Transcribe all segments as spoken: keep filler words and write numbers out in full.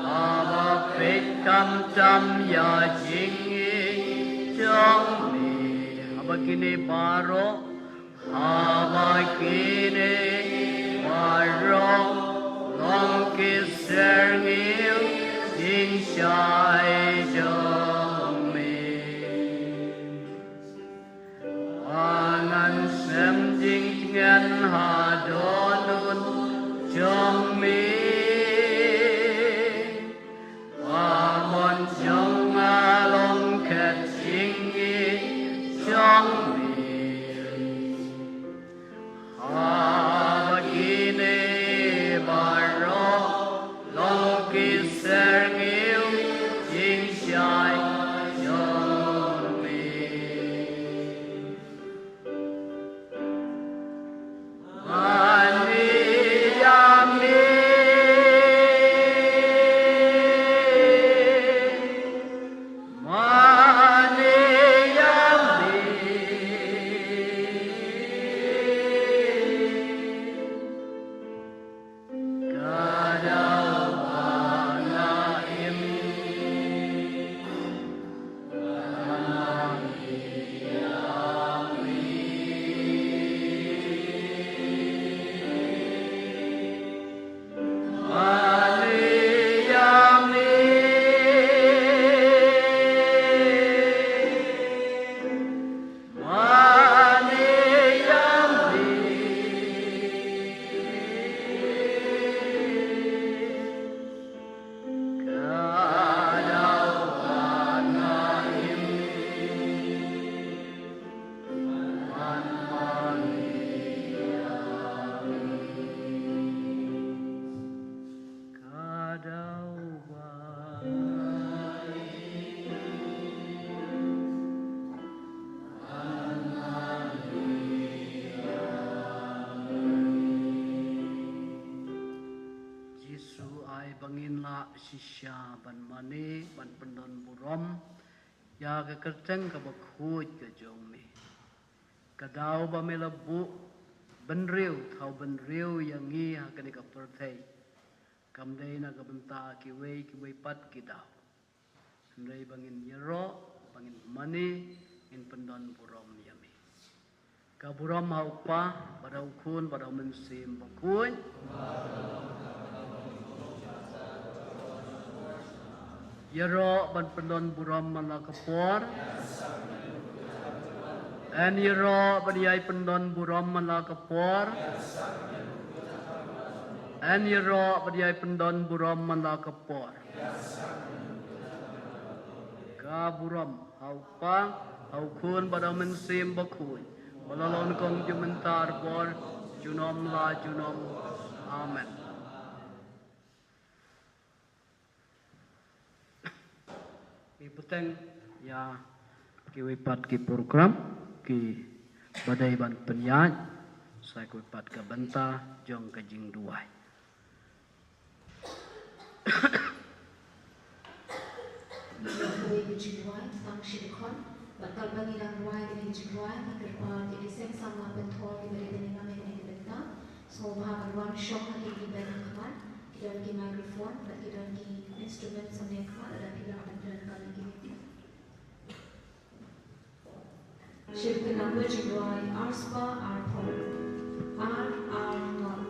Haba peit khamtam ïa jingim jong me. Haba kine baroh, haba kine baroh long ki syrngiew jingshai jong me. Ba ngan sem jingtngen ha dohnud jong me. Ba mon jong nga long khet jingim jong me. Haba kine baroh long ki syrngiew jingshai jong me. Mane ïa me. Mane ïa me. Ka daw ba nga im. Jisu, ai ba ngin lah shisha ban mane, ban pyndon burom ïa ka kyrteng kaba khuid ka jong me. Ka daw ba me la buh bynriew, thaw bynriew ïa ngi ha kane ka pyrthei. Kam dei na ka bynta kiwei kiwei pat ki daw. Hynrei ba ngin ïaroh, ba ngin mane, ngin pyndon burom ïa me. Ka burom ha u Kpa, bad ha u Khun, bad ha u Mynsiem Bakhuid. Ïaroh ban pyndon burom man la ka por. Yn ïaroh ban ïai pyndon burom man la ka por. Yn ïaroh ban ïai pyndon burom man la ka por. Ka burom ha u Kpa, ha u Khun bad ha u Mynsiem Bakhuid, ba la long kong jong mynta, bor junom la junom. Amen. Ngi bteng ïa kiwei pat ki program kiba dei ban pynïaid sa kiwei pat ka bynta jong ka jingduwai. Kawei ka jingduwai tang shi dkhot, bad katba ngi dang duwai ïa ka jingduwai, ngi kyrpad ïa ki seng samla pynthor kiba dei ban ïalam ïa kane ka bynta, sngewbha ban wan shong ha kine ki bynta khmat, ki don ki microphone bad ki don ki instrument samla khmat, lada phi lah ban pyndonkam ïa ki. Shim ka number jingduwai ar spah ar phew ar ar nol.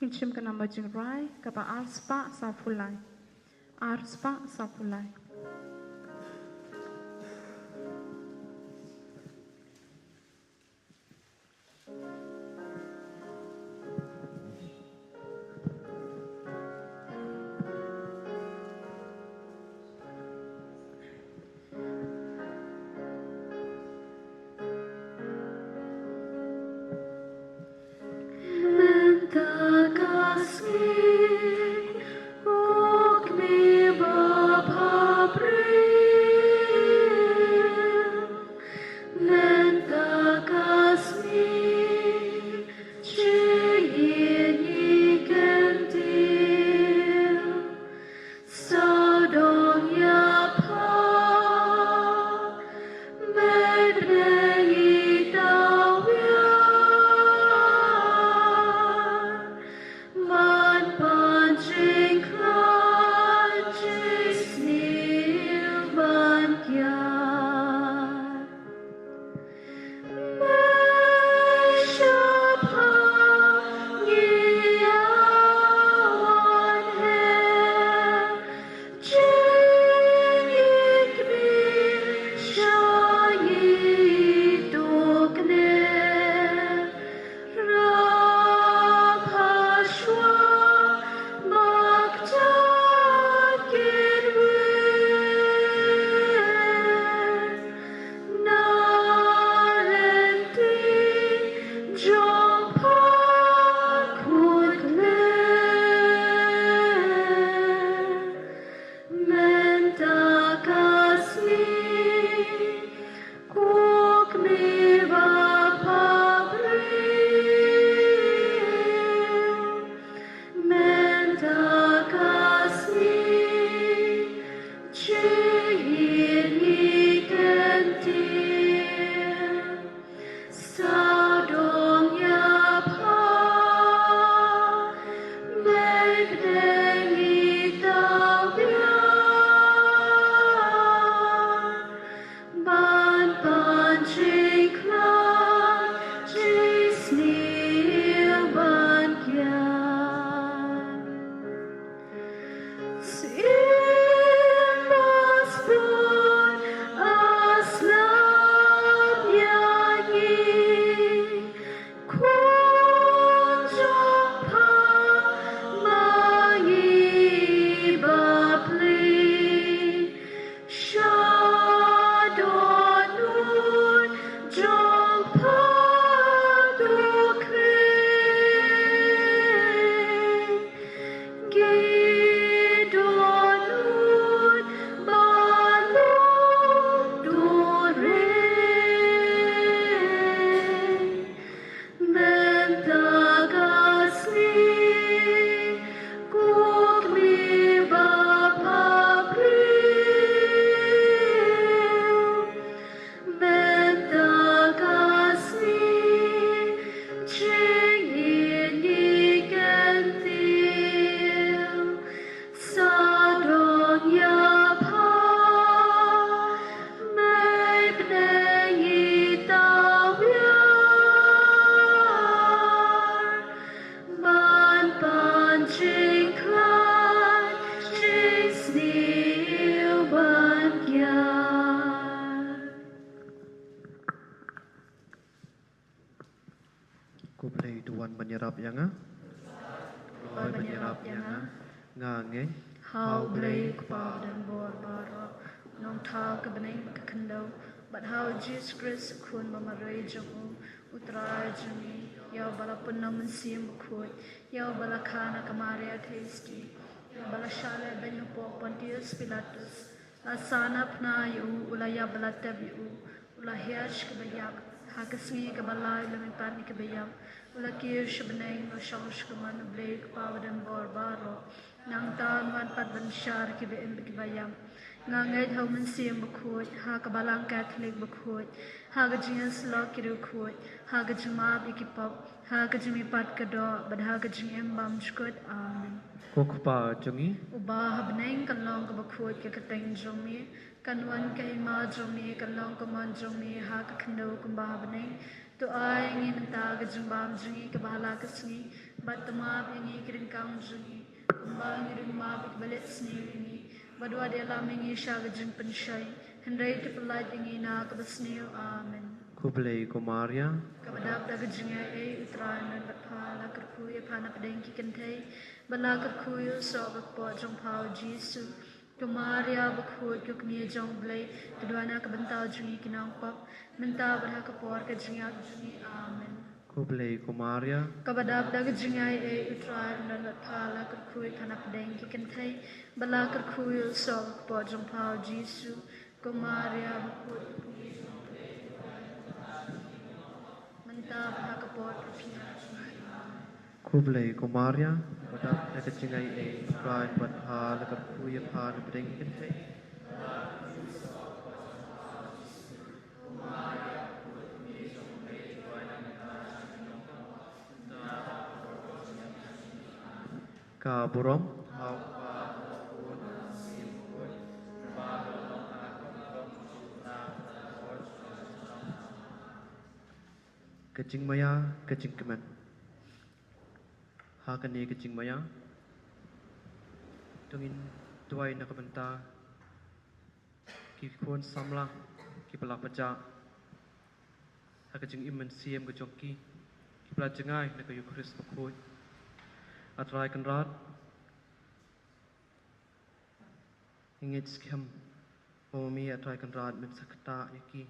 Ngi shim ka nambar jingrwai kaba ar spah sawphew lai. Ar spah sawphew lai. Mynta ka sngi, ko kmie ba pha briew. Mynta ka sngi, jingïeit ngi kyntiew. Sawdong ïa pha, mei bneng ïa tawiar. Ban pan jingkhlaiñ, jingsniew ban kiar. Mynta ka sngi, ko kmie ba pha briew. Mynta ka sngi, jingïeit ngi kyntiew. Sawdong ïa pha, mei bneng ïa tawiar. Ban pan jingkhlaiñ, jingsniew ban kiar. Sien ba spot, a slap ïa ngi. Khun jong pha ma ngi bapli. Sha dohnud jong pha, ko Khrist. Ki dohnud ba long doreng. Mynta ka sngi, ko kmie ba pha briew. Mynta ka sngi, jingïeit ngi kyntiew. Sawdong ïa pha, mei bneng ïa tawiar. Ban pan jingkhlaiñ, jingsniew ban kiar. Ko Blei to wan ban ïarap ïa nga. Wan ban ïarap ïa nga. Nga ngeit ha U Blei Kpa ba don bor baroh, Nongthaw ka bneng bad ka khyndew, bad ha U Jisu Khrist U Khun ba marwei jong u, U Trai jong ngi, ïa uba la pynlong Mynsiem Bakhuid, ïa uba la kha na ka Maria Theisotti, ïa uba la shah leh beiñ hapoh Pontius Pilatus, la sahnarphna ïa u, u la ïap bad la tep ïa u, u la hiar sha kaba ïap, ha ka sngi kaba lai u la mihpat na kiba ïap, u la kiew sha bneng, u la shong sha ka mon U Blei Kpa ba don bor baroh. Nangta un wan pat ban bishar ïa kiba im bad kiba ïap. Nga ngeit ha U Mynsiem Bakhuid, ha ka Balang Katholik bakhuid, ha ka jingïasyllok ki riewkhuid, ha ka jingmap ïa ki pop, ha ka jingmihpat ka doh, bad ha ka jingim bymjukut. Amen. Ko Kpa jong ngi uba ha bneng, kan long kaba khuid ka kyrteng jong me, kan wan ka hima jong me, kan long ka mon jong me ha ka khyndew kumba ha bneng. To ai ngi mynta ka jingbam jong ngi kaba ha la ka sngi, Bad to map ïa ngi ki ryngkang jong ngi, kumba ngi ruh ngi map ïa kiba leh sniew ïa ngi. Bad wat ïalam ïa ngi sha ka jingpynshoi, hynrei to pyllait ïa ngi na ka basniew. Amen. Khublei ko Maria. Kaba dap da ka jingaiei, U Trai u don bad pha, la kyrkhu ïa pha napdeng ki kynthei, bad la kyrkhu ïa u soh ka kpoh jong pha, U Jisu. Ko Maria bakhuid, ko kmie jong U Blei, to duwai na ka bynta jong ngi ki nongpop, mynta bad ha ka por ka jingïap jong ngi. Amen. Khublei ko Maria. Kaba dap da ka jingaiei, U Trai u don bad pha, la kyrkhu ïa pha napdeng ki kynthei, bad la kyrkhu ïa u soh ka kpoh jong pha, U Jisu. Ko Maria bakhuid, mynta bad ha ka por ka jingïap jong ngi. Amen. Khublei ko Maria, kaba dap da ka jingaiei, U Trai u don bad pha, la kyrkhu ïa pha napdeng ki kynthei. Ka burom. Ka jingmaïa, ka jingkmen. Ha kane ka jingmaïa, to ngin duwai na ka bynta ki khun samla kiba la pynjah ha ka jingim mynsiem ka jong ki, kiba la jngai na ka Eukharist bakhuid. A Trai Kynrad, ngi ngeit skhem ba ma me A Trai Kynrad men sa ktah ïa ki,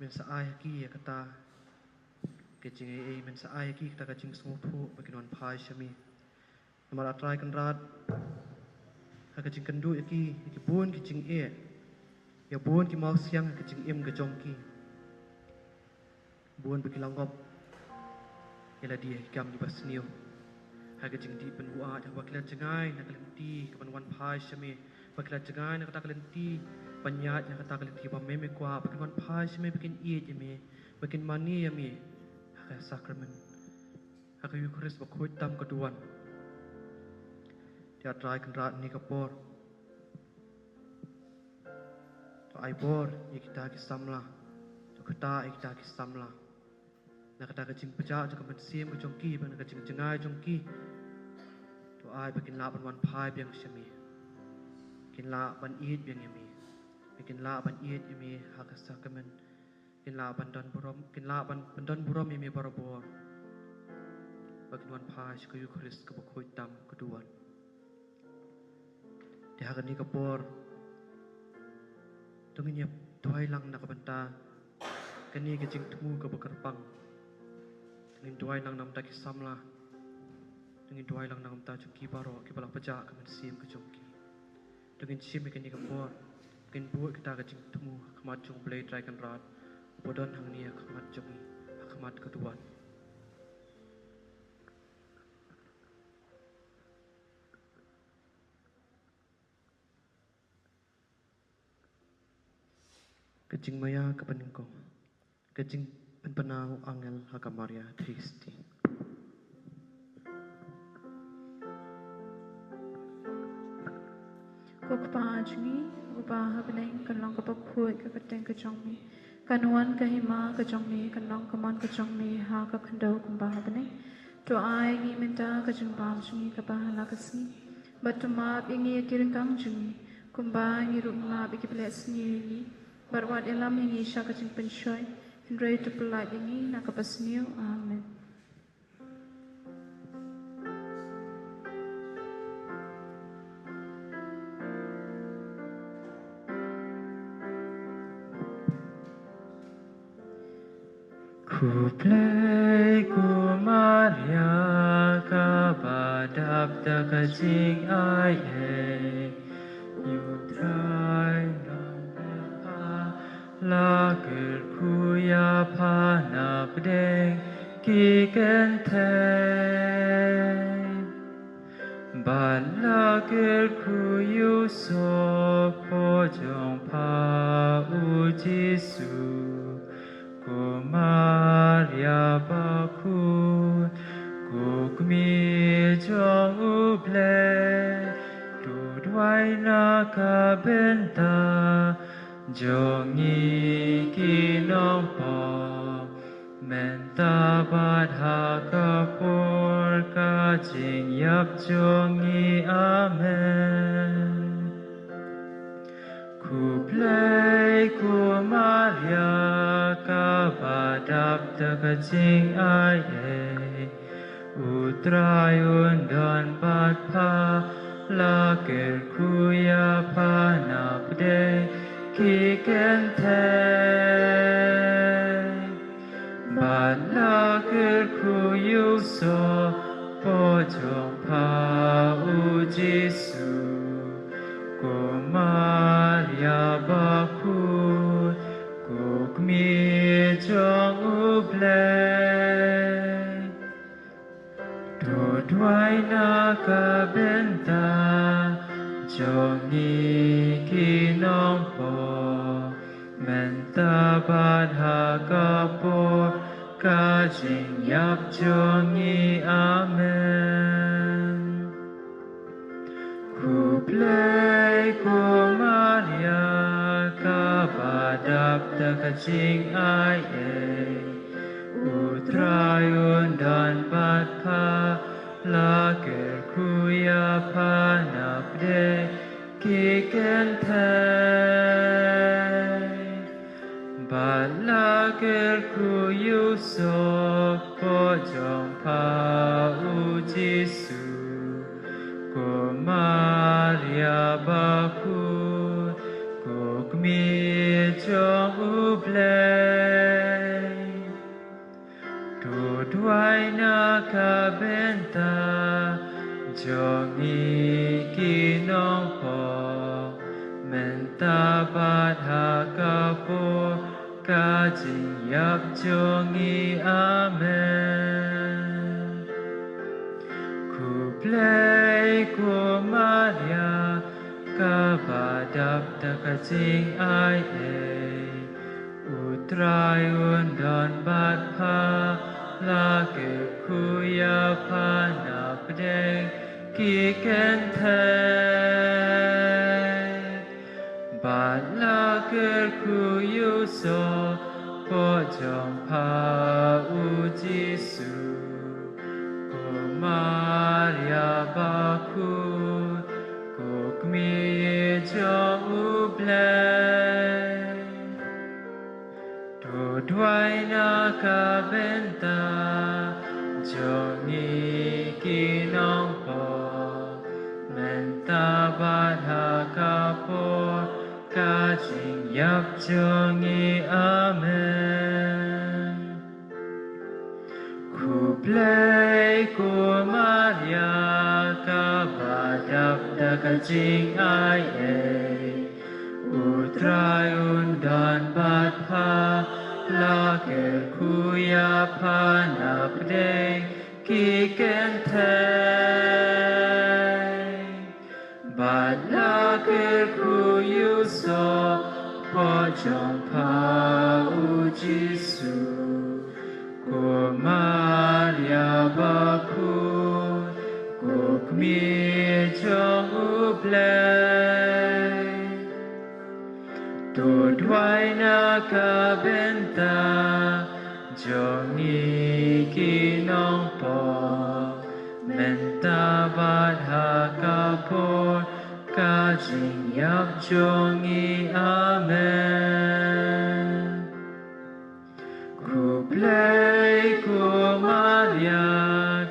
men sa ai ha ki ïa kata ka jingaiei, men sa ai ha ki kata ka jingsngewthuh ba kin wan phai sha me. Namar A Trai Kynrad, ha ka jingkynduh ïa ki, ïa ki bun ki jingeh, ïa bun ki mawsiang ha ka jingim ka jong ki, bun ba ki la ngop ïa lade ha ki kam kiba sniew, ha ka jingdih pynbuaid, haba ki la jngai na ka lynti kaban wan phai sha me, ba ki la jngai na kata ka lynti ban ïaid na kata ka lynti ba me, me kwah ba kin wan phai sha me, ba kin ïeit ïa me, ba kin mane ïa me ha ka sakramen, ha ka Eukharist bakhuid tam ka duwan. Te A Trai Kynrad, ha kane ka por, to ai bor ïa kita ki samla, to ktah ïa kita ki samla na kata ka jingpynjah jong ka mynsiem ka jong ki, bad na ka jingjngai jong ki, to ai ba kin lah ban wan phai biang sha me, kin lah ban ïeit biang ïa me, ba kin lah ban ïeit ïa me ha ka sakramen, kin lah ban don burom, kin lah ban, ban don burom ïa me barabor, ba kin wan phai sha ka Eukharist kaba khuid tam ka duwan. Te ha kane ka por, to ngin ïa duwai lang na ka bynta kane ka jingthmu kaba kyrpang. To ngin duwai lang na ka bynta ki samla, to ngin duwai lang na ka bynta jong ki baroh kiba la pynjah ka mynsiem ka jong ki. To ngin shim ïa kane ka por, ngin buh kata ka jingthmu ha khmat jong U Blei Trai Kynrad, uba don hangne ha khmat jong ngi, ha khmat ka duwan. Ka jingmaïa kaba nyngkong. Ka jingpynpaw u angel ha ka Maria Theisotti. Ko Kpa jong ngi uba ha bneng, kan long kaba khuid ka kyrteng ka jong me. Kan wan ka hima ka jong me, kan long ka mon ka jong me ha ka khyndew kumba ha bneng. To ai ngi mynta ka jingbam jong ngi kaba ha la ka sngi. Bad to map ïa ngi ïa ki ryngkang jong ngi, kumba ngi ruh ngi map ïa kiba leh sniew ïa ngi. Bad wat ïalam ïa ngi sha ka jingpynshoi, hynrei to pyllait ïa ngi na ka basniew. Amen. Khublei ko Maria, kaba dap da ka jingaiei, U Trai u don bad pha, la kyrkhu ïa pha napdeng ki kynthei, bad la kyrkhu ïa u sohkpoh jong pha, U Jisu. Ko Maria bakhuid, ko kmie jong U Blei, to duwai na ka bynta jong ngi ki nongpop, myn Mynta bad ha ka por ka jingïap jong ngi. Amen. Khublei ko Maria, kaba dap da ka jingai ei. U Trai un don bad pha, la kyrkhu ïa pha na pdeng ki kynthei. Bad la kyrkhu ïa u sohpop jong pha u Jisu. Ko Maria bakhuid, ko kmie jong u Blei. To duwai na ka bynta jong ngi ki nongpop, mynta bad ha ka por ka jingïap jong ngi. Amen. Khublei ko Maria, kaba dap da ka jingai ei. U Trai un don bad pha, la kyrkhu ïa pha na pdeng ki kynthei. Bad la kyrkhu ïa u sohpop jong pha u Jisu. Ko Maria bakhuid, ko kmie jong u Blei. To duwai na ka bynta jong ngi ki nongpop, mynta bad ha ka por ka jingïap jong ngi. Amen. Khublei ko Maria, kaba dap da ka jingai ei. U Trai un don bad pha, la kyrkhu ïa pha na pdeng ki kynthei. Bad la kyrkhu ïa u sohpop jong pha u Jisu. Ko Maria bakhuid, ko kmie jong u Blei. To duwai na ka bynta jong ngi ki nongpop, mynta bad ha ka por ka jingïap jong ngi. Amen. Khublei ko Maria, kaba dap da ka jingai ei. U Trai un don bad pha, la kyrkhu ïa pha na pdeng ki kynthei. Bad la kyrkhu ïa u sohpop jong pha u Jisu. Ko Maria bakhuid, ko kmie jong u Blei. To duwai na ka bynta jong ngi ki nongpop, mynta bad ha ka por ka jingïap jong ngi. Amen. Khublei ko Maria,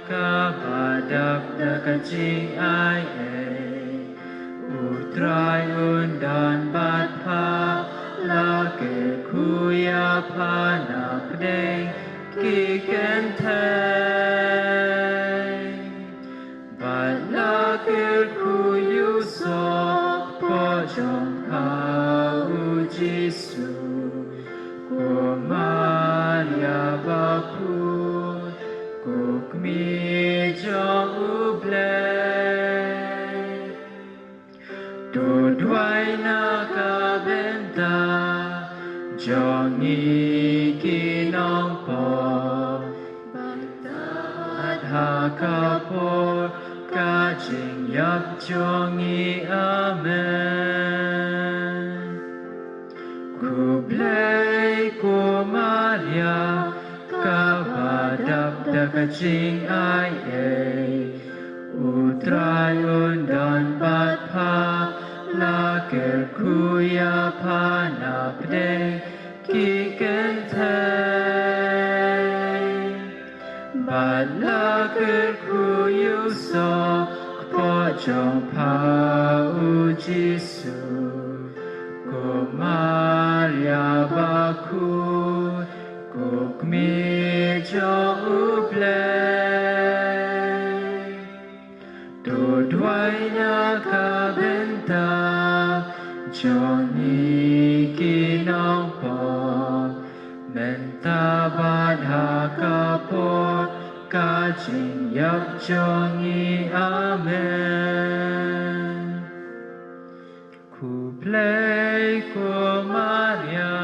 kaba dap da ka jingai ei. U Trai un don bad pha, la kyrkhu ïa pha na pdeng ki kynthei. Bad la kyrkhu ïa u sohpop jong pha u Jisu. Ko Maria bakhuid, ko kmie jong u Blei. To duwai na ka bynta jong ngi ki nongpop, mynta bad ha ka por ka jingïap jong ngi. Amen. Khublei ko Maria, kaba dap da ka jingai ei. U Trai un don bad pha, la kyrkhu ïa pha na pdeng ki kynthei. Bad la kyrkhu ïa u soh kpoh jong pha, u Jisu. Ko Maria bakhuid, ko kmie jong U Blei, to duwai na ka bynta jong ngi ki nongpop, mynta bad ha ka por ka jingïap jong ngi. Amen. Khublei ko Maria,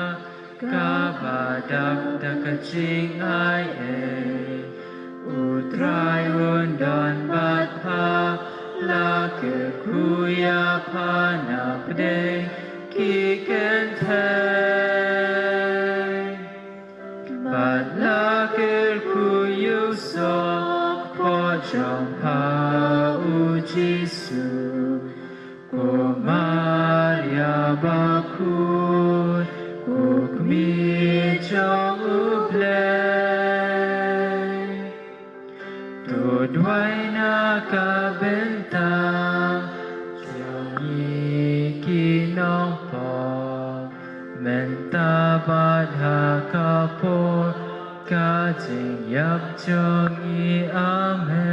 kaba dap da ka jingai ei. U Trai un don bad pha, la kyrkhu ïa pha na pdeng ki kynthei. Bad la kyrkhu ïa u soh kpoh jong pha, u Jisu. Ko Maria bakhuid, ko kmie jong U Blei, to duwai na ka bynta jong ngi ki nongpop, mynta bad ha ka por ka jingïap jong ngi. Amen.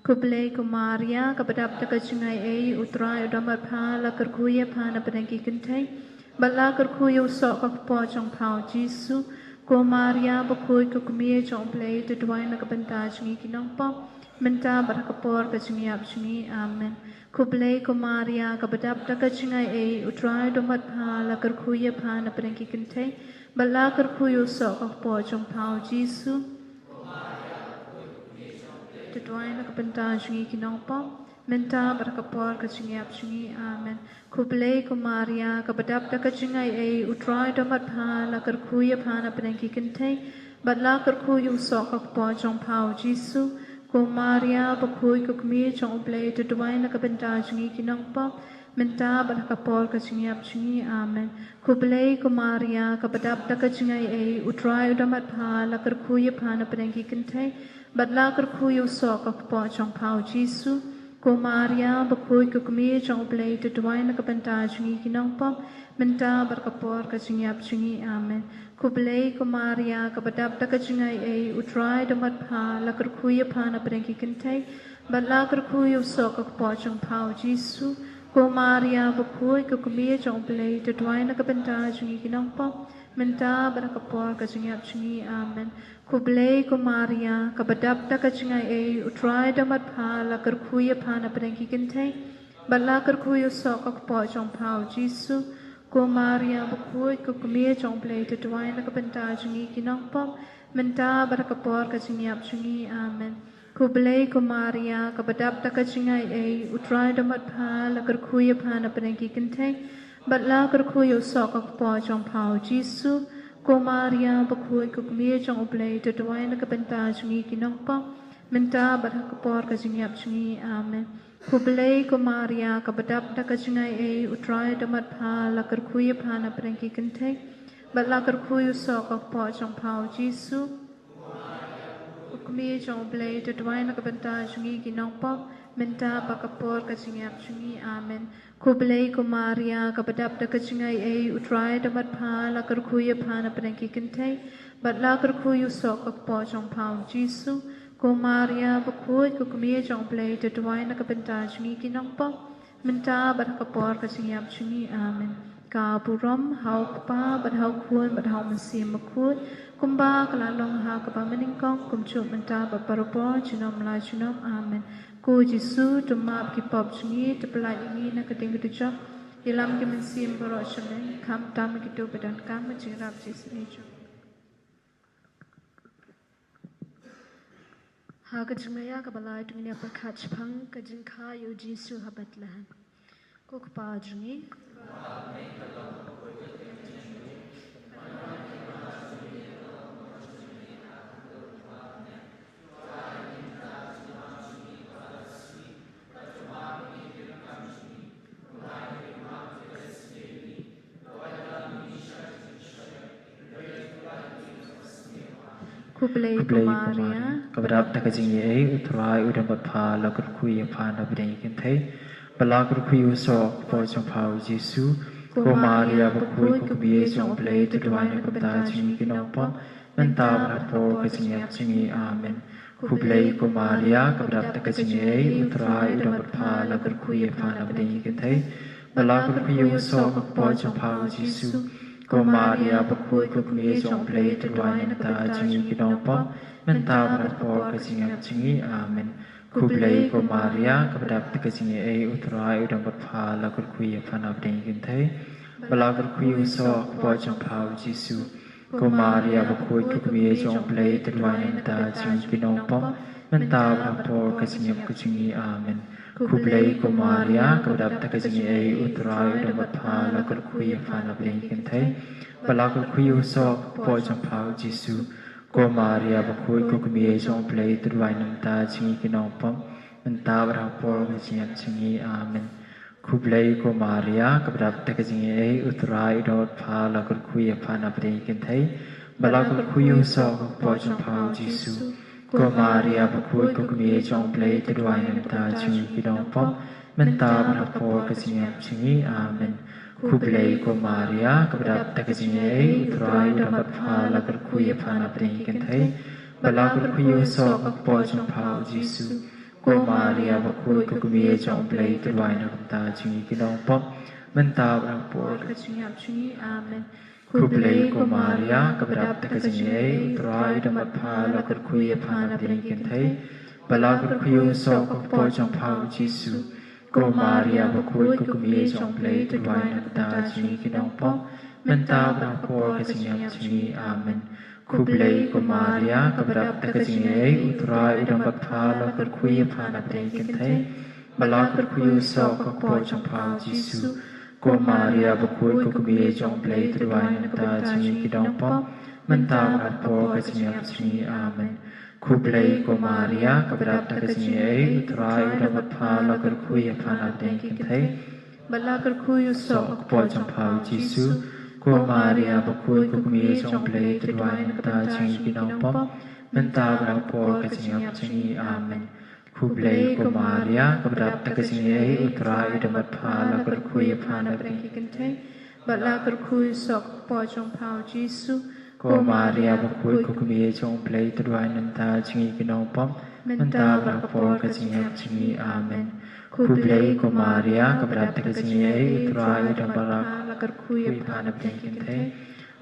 Khublei ko Maria, kaba dap da ka jingai ei, U Trai u don bad pha, la kyrkhu ïa pha na pdeng ki kynthei, bad la kyrkhu ïa u soh ka kpoh jong pha, u Jisu. Ko Maria bakhuid, ko kmie jong U Blei, to duwai na ka bynta jong ngi ki nongpop, mynta bad ha ka por ka jingïap jong ngi. Amen. Khublei ko Maria, kaba dap da ka jingai ei, U Trai u don bad pha, la kyrkhu ïa pha na pdeng ki kynthei, bad la kyrkhu ïa u soh ka kpoh jong pha, u Jisu. To duwai na ka bynta jong ngi ki nongpop, mynta bad ha ka por ka jingïap jong ngi. Amen. Khublei ko Maria, kaba dap da ka jingai ei, U Trai u don bad pha, la kyrkhu ïa pha na pdeng ki kynthei, bad la kyrkhu ïa u soh ka kpoh jong pha, u Jisu. Ko Maria bakhuid, ko kmie jong U Blei, to duwai na ka bynta jong ngi ki nongpop, mynta bad ha ka por ka jingïap jong ngi. Amen. Khublei ko Maria, kaba dap da ka jingai ei, U Trai u don bad pha, la kyrkhu ïa pha na pdeng ki kynthei, bad la kyrkhu ïa u soh ka kpoh jong pha, u Jisu. Ko Maria bakhuid, ko kmie jong U Blei, to duwai na ka bynta jong ngi ki nongpop, mynta bad ha ka por ka jingïap jong ngi. Amen. Khublei ko Maria, kaba dap da ka jingai ei, U Trai u don bad pha, la kyrkhu ïa pha na pdeng ki kynthei, bad la kyrkhu ïa u soh ka kpoh jong pha, u Jisu. Ko Maria bakhuid, ko kmie jong U Blei, to duwai na ka bynta jong ngi ki nongpop, mynta bad ha ka por ka jingïap jong ngi. Amen. Khublei ko Maria, kaba dap da ka jingai ei, U Trai u don bad pha, la kyrkhu ïa pha na pdeng ki kynthei, bad la kyrkhu ïa u soh ka kpoh jong pha, u Jisu. Ko Maria bakhuid, ko kmie jong U Blei, to duwai na ka bynta jong ngi ki nongpop, mynta bad ha ka por ka jingïap jong ngi. Amen. Khublei ko Maria, kaba dap da ka jingai ei, U Trai u don bad pha, la kyrkhu ïa pha na pdeng ki kynthei, bad la kyrkhu ïa u soh ka kpoh jong pha, u Jisu. Ko Maria bakhuid, ko kmie jong U Blei, to duwai na ka bynta jong ngi ki nongpop, mynta bad ha ka por ka jingïap jong ngi. Amen. Khublei ko Maria, kaba dap da ka jingai ei, U Trai u don bad pha, la kyrkhu ïa pha na pdeng ki kynthei, bad la kyrkhu ïa u soh ka kpoh jong pha, u Jisu. Ko kmie jong U Blei, to duwai na ka bynta jong ngi ki nongpop, mynta bad ha ka por ka jingïap jong ngi. Amen. Khublei ko Maria, kaba dap da ka jingai ei, U Trai u don bad pha, la kyrkhu ïa pha na pdeng ki kynthei, bad la kyrkhu ïa u soh ka kpoh jong pha, u Jisu. Ko Maria bakhuid, ko kmie jong U Blei, to duwai na ka bynta jong ngi ki nongpop, mynta bad ha ka por ka jingïap jong ngi. Amen. Ka burom ha u Kpa bad ha u Khun bad ha u Mynsiem Bakhuid, kumba ka la long ha kaba mynnyngkong, kumjuh mynta bad barabor, junom la junom. Amen. Ko Jisu, to map ki pop jong ngi, to pyllait ïa ngi na ka ding ka dujok, ïalam ki mynsiem baroh sha me, khamtam kito ba donkam ka jingïarap jingïasyrdoh jong ngi. Ha ka jingmaïa kaba lai to ngin ïa pyrkhat shaphang ka jingkha ïa u Jisu ha Bethlehem. Ko Kpa jong ngi. Khublei ko Maria, kaba dap da ka jingaiei, U Trai u don bad pha, la kyrkhu ïa pha na pdeng ki kynthei, bad la kyrkhu ïa u soh ka kpoh jong pha u Jisu. Ko Maria bakhuid, ko kmie jong U Blei, to duwai na ka bynta jong ngi ki nongpop, mynta bad ha ka por ka jingïap jong ngi. Amen. Khublei ko Maria, kaba dap da ka jingaiei, U Trai u don bad pha, la kyrkhu ïa pha na pdeng ki kynthei, bad la kyrkhu ïa u soh ka kpoh jong pha u Jisu. Ko Maria bakhuid, ko kmie jong U Blei, to duwai na ka bynta jong ngi ki nongpop, mynta bad ha ka por ka jingïap jong ngi. Amen. Khublei ko Maria, kaba dap da ka jingaiei, U Trai u don bad pha, la kyrkhu ïa pha na pdeng ki kynthei, bad la kyrkhu ïa u soh ka kpoh jong pha u Jisu. Ko Maria bakhuid, ko kmie jong U Blei, to duwai na ka bynta jong ngi ki nongpop, mynta bad ha ka por ka jingïap ka jong ngi. Amen. Khublei ko Maria, kaba dap da ka jingaiei, U Trai u don bad pha, la kyrkhu ïa pha na pdeng ki kynthei, bad la kyrkhu ïa u soh ka kpoh jong pha u Jisu. Ko Maria bakhuid, ko kmie jong U Blei, to duwai na ka bynta jong ngi ki nongpop, mynta bad ha ka por ka jingïap jong ngi. Amen. Khublei ko Maria, kaba dap da ka jingaiei, U Trai u don bad pha, la kyrkhu ïa pha na pdeng ki kynthei, bad la kyrkhu ïa u soh ka kpoh jong pha u Jisu. Ko Maria bakhuid, ko kmie jong U Blei, to duwai na ka bynta jong ngi ki nongpop, mynta bad ha ka por ka jingïap jong ngi. Amen. Khublei ko Maria, kaba dap da ka jingaiei, U Trai u don bad pha, la kyrkhu ïa pha na pdeng ki kynthei, bad la kyrkhu ïa u soh ka kpoh jong pha u Jisu. Ko Maria bakhuid, ko kmie jong U Blei, to duwai na ka bynta jong ngi ki nongpop, mynta bad ha ka por ka jingïap jong ngi. Amen. Khublei ko Maria, kaba dap da ka jingaiei, U Trai u don bad pha, la kyrkhu ïa pha na pdeng ki kynthei, bad la kyrkhu ïa u soh ka kpoh jong pha u Jisu. Ko Maria bakhuid, ko kmie jong U Blei, to duwai na ka bynta jong ngi ki nongpop, mynta bad ha ka por ka jingïap jong ngi. Amen. Khublei ko Maria, kaba dap da ka jingaiei, U Trai u don bad pha, la kyrkhu ïa pha na pdeng ki kynthei, bad la kyrkhu ïa u soh ka kpoh jong pha u Jisu. Ko Maria bakhuid, ko kmie jong U Blei, to duwai na ka bynta jong ngi ki nongpop, mynta bad ha ka por ka jingïap jong ngi. Amen. Khublei ko Maria, kaba dap da ka jingaiei, U Trai u don bad pha, la kyrkhu ïa pha na pdeng ki kynthei, bad la kyrkhu ïa u soh ka kpoh jong pha u Jisu. Ko Maria bakhuid, ko kmie jong U Blei, to duwai na ka bynta jong ngi ki nongpop, mynta bad ha ka por ka jingïap jong ngi. Amen. Khublei ko Maria, kaba dap da ka jingaiei, U Trai u don bad pha, la kyrkhu ïa pha na pdeng ki kynthei, bad la kyrkhu ïa u soh ka kpoh jong pha u Jisu. Ko Maria bakhuid, ko kmie jong U Blei, to duwai na ka bynta jong ngi ki nongpop, mynta bad ha ka por ka jingïap jong ngi. Amen. Khublei ko Maria, kaba dap da ka jingaiei, U Trai u don bad pha, la kyrkhu ïa pha na pdeng ki kynthei,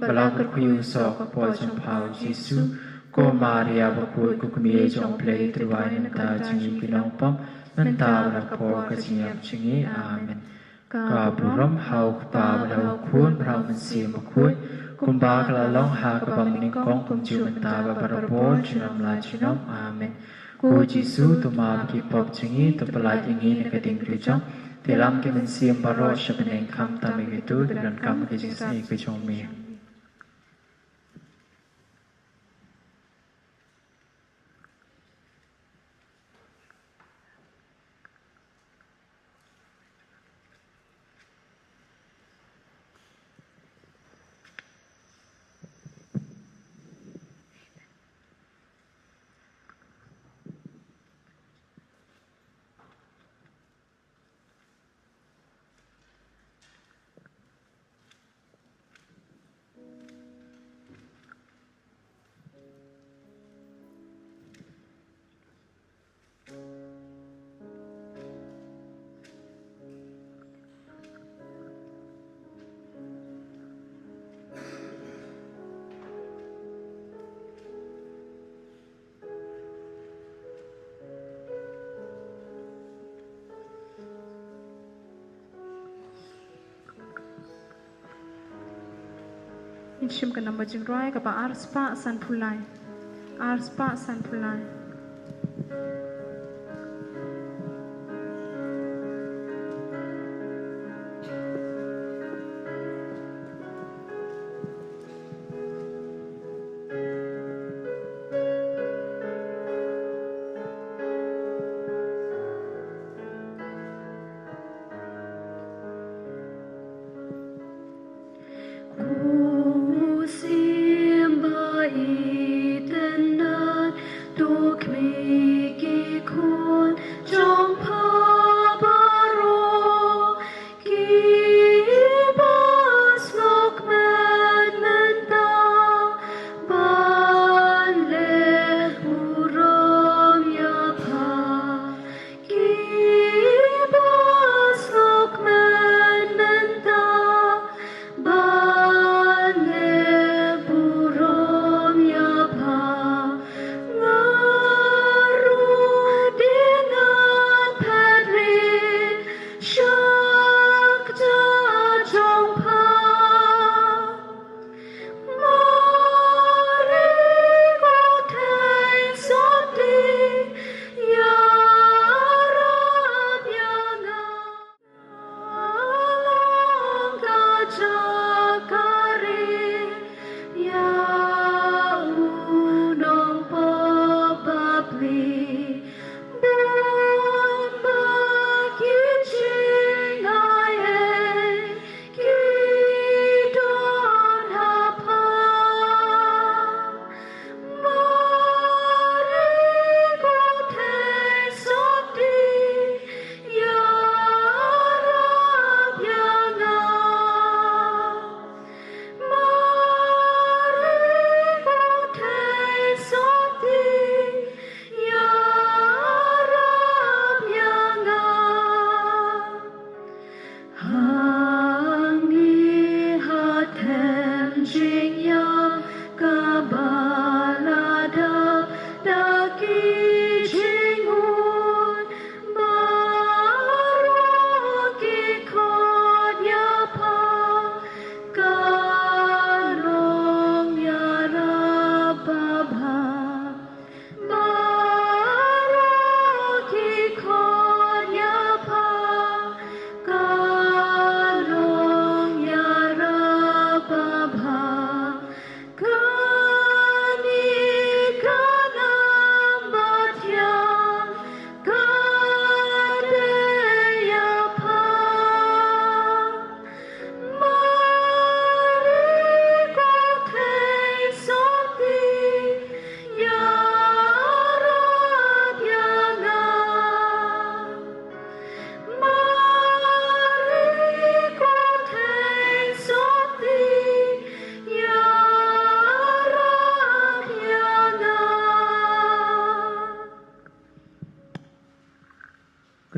bad la kyrkhu ïa u soh ka kpoh jong pha u Jisu. Ko Maria bakhuid, ko kmie jong U Blei, to duwai na ka bynta jong ngi ki nongpop, mynta bad ha ka por ka jingïap jong ngi. Amen. Ka burom ha u Kpa bad ha u Khun bad ha u Mynsiem Bakhuid, kumba ka la long ha kaba nyngkong, kumjuh mynta bad barabor, junom la junom. Amen. Ko Jisu, to map ïa ki pop jong ngi, to pyllait ïa ngi na ka diengphna jong, te lam ki mynsiem baroh sha bneng, khamtam ïa kito kiba donkam ka jingisynei ka jong me. Ngin shim ka namba jingrwai kaba ar spah sanphew lai. Ar spah sanphew lai.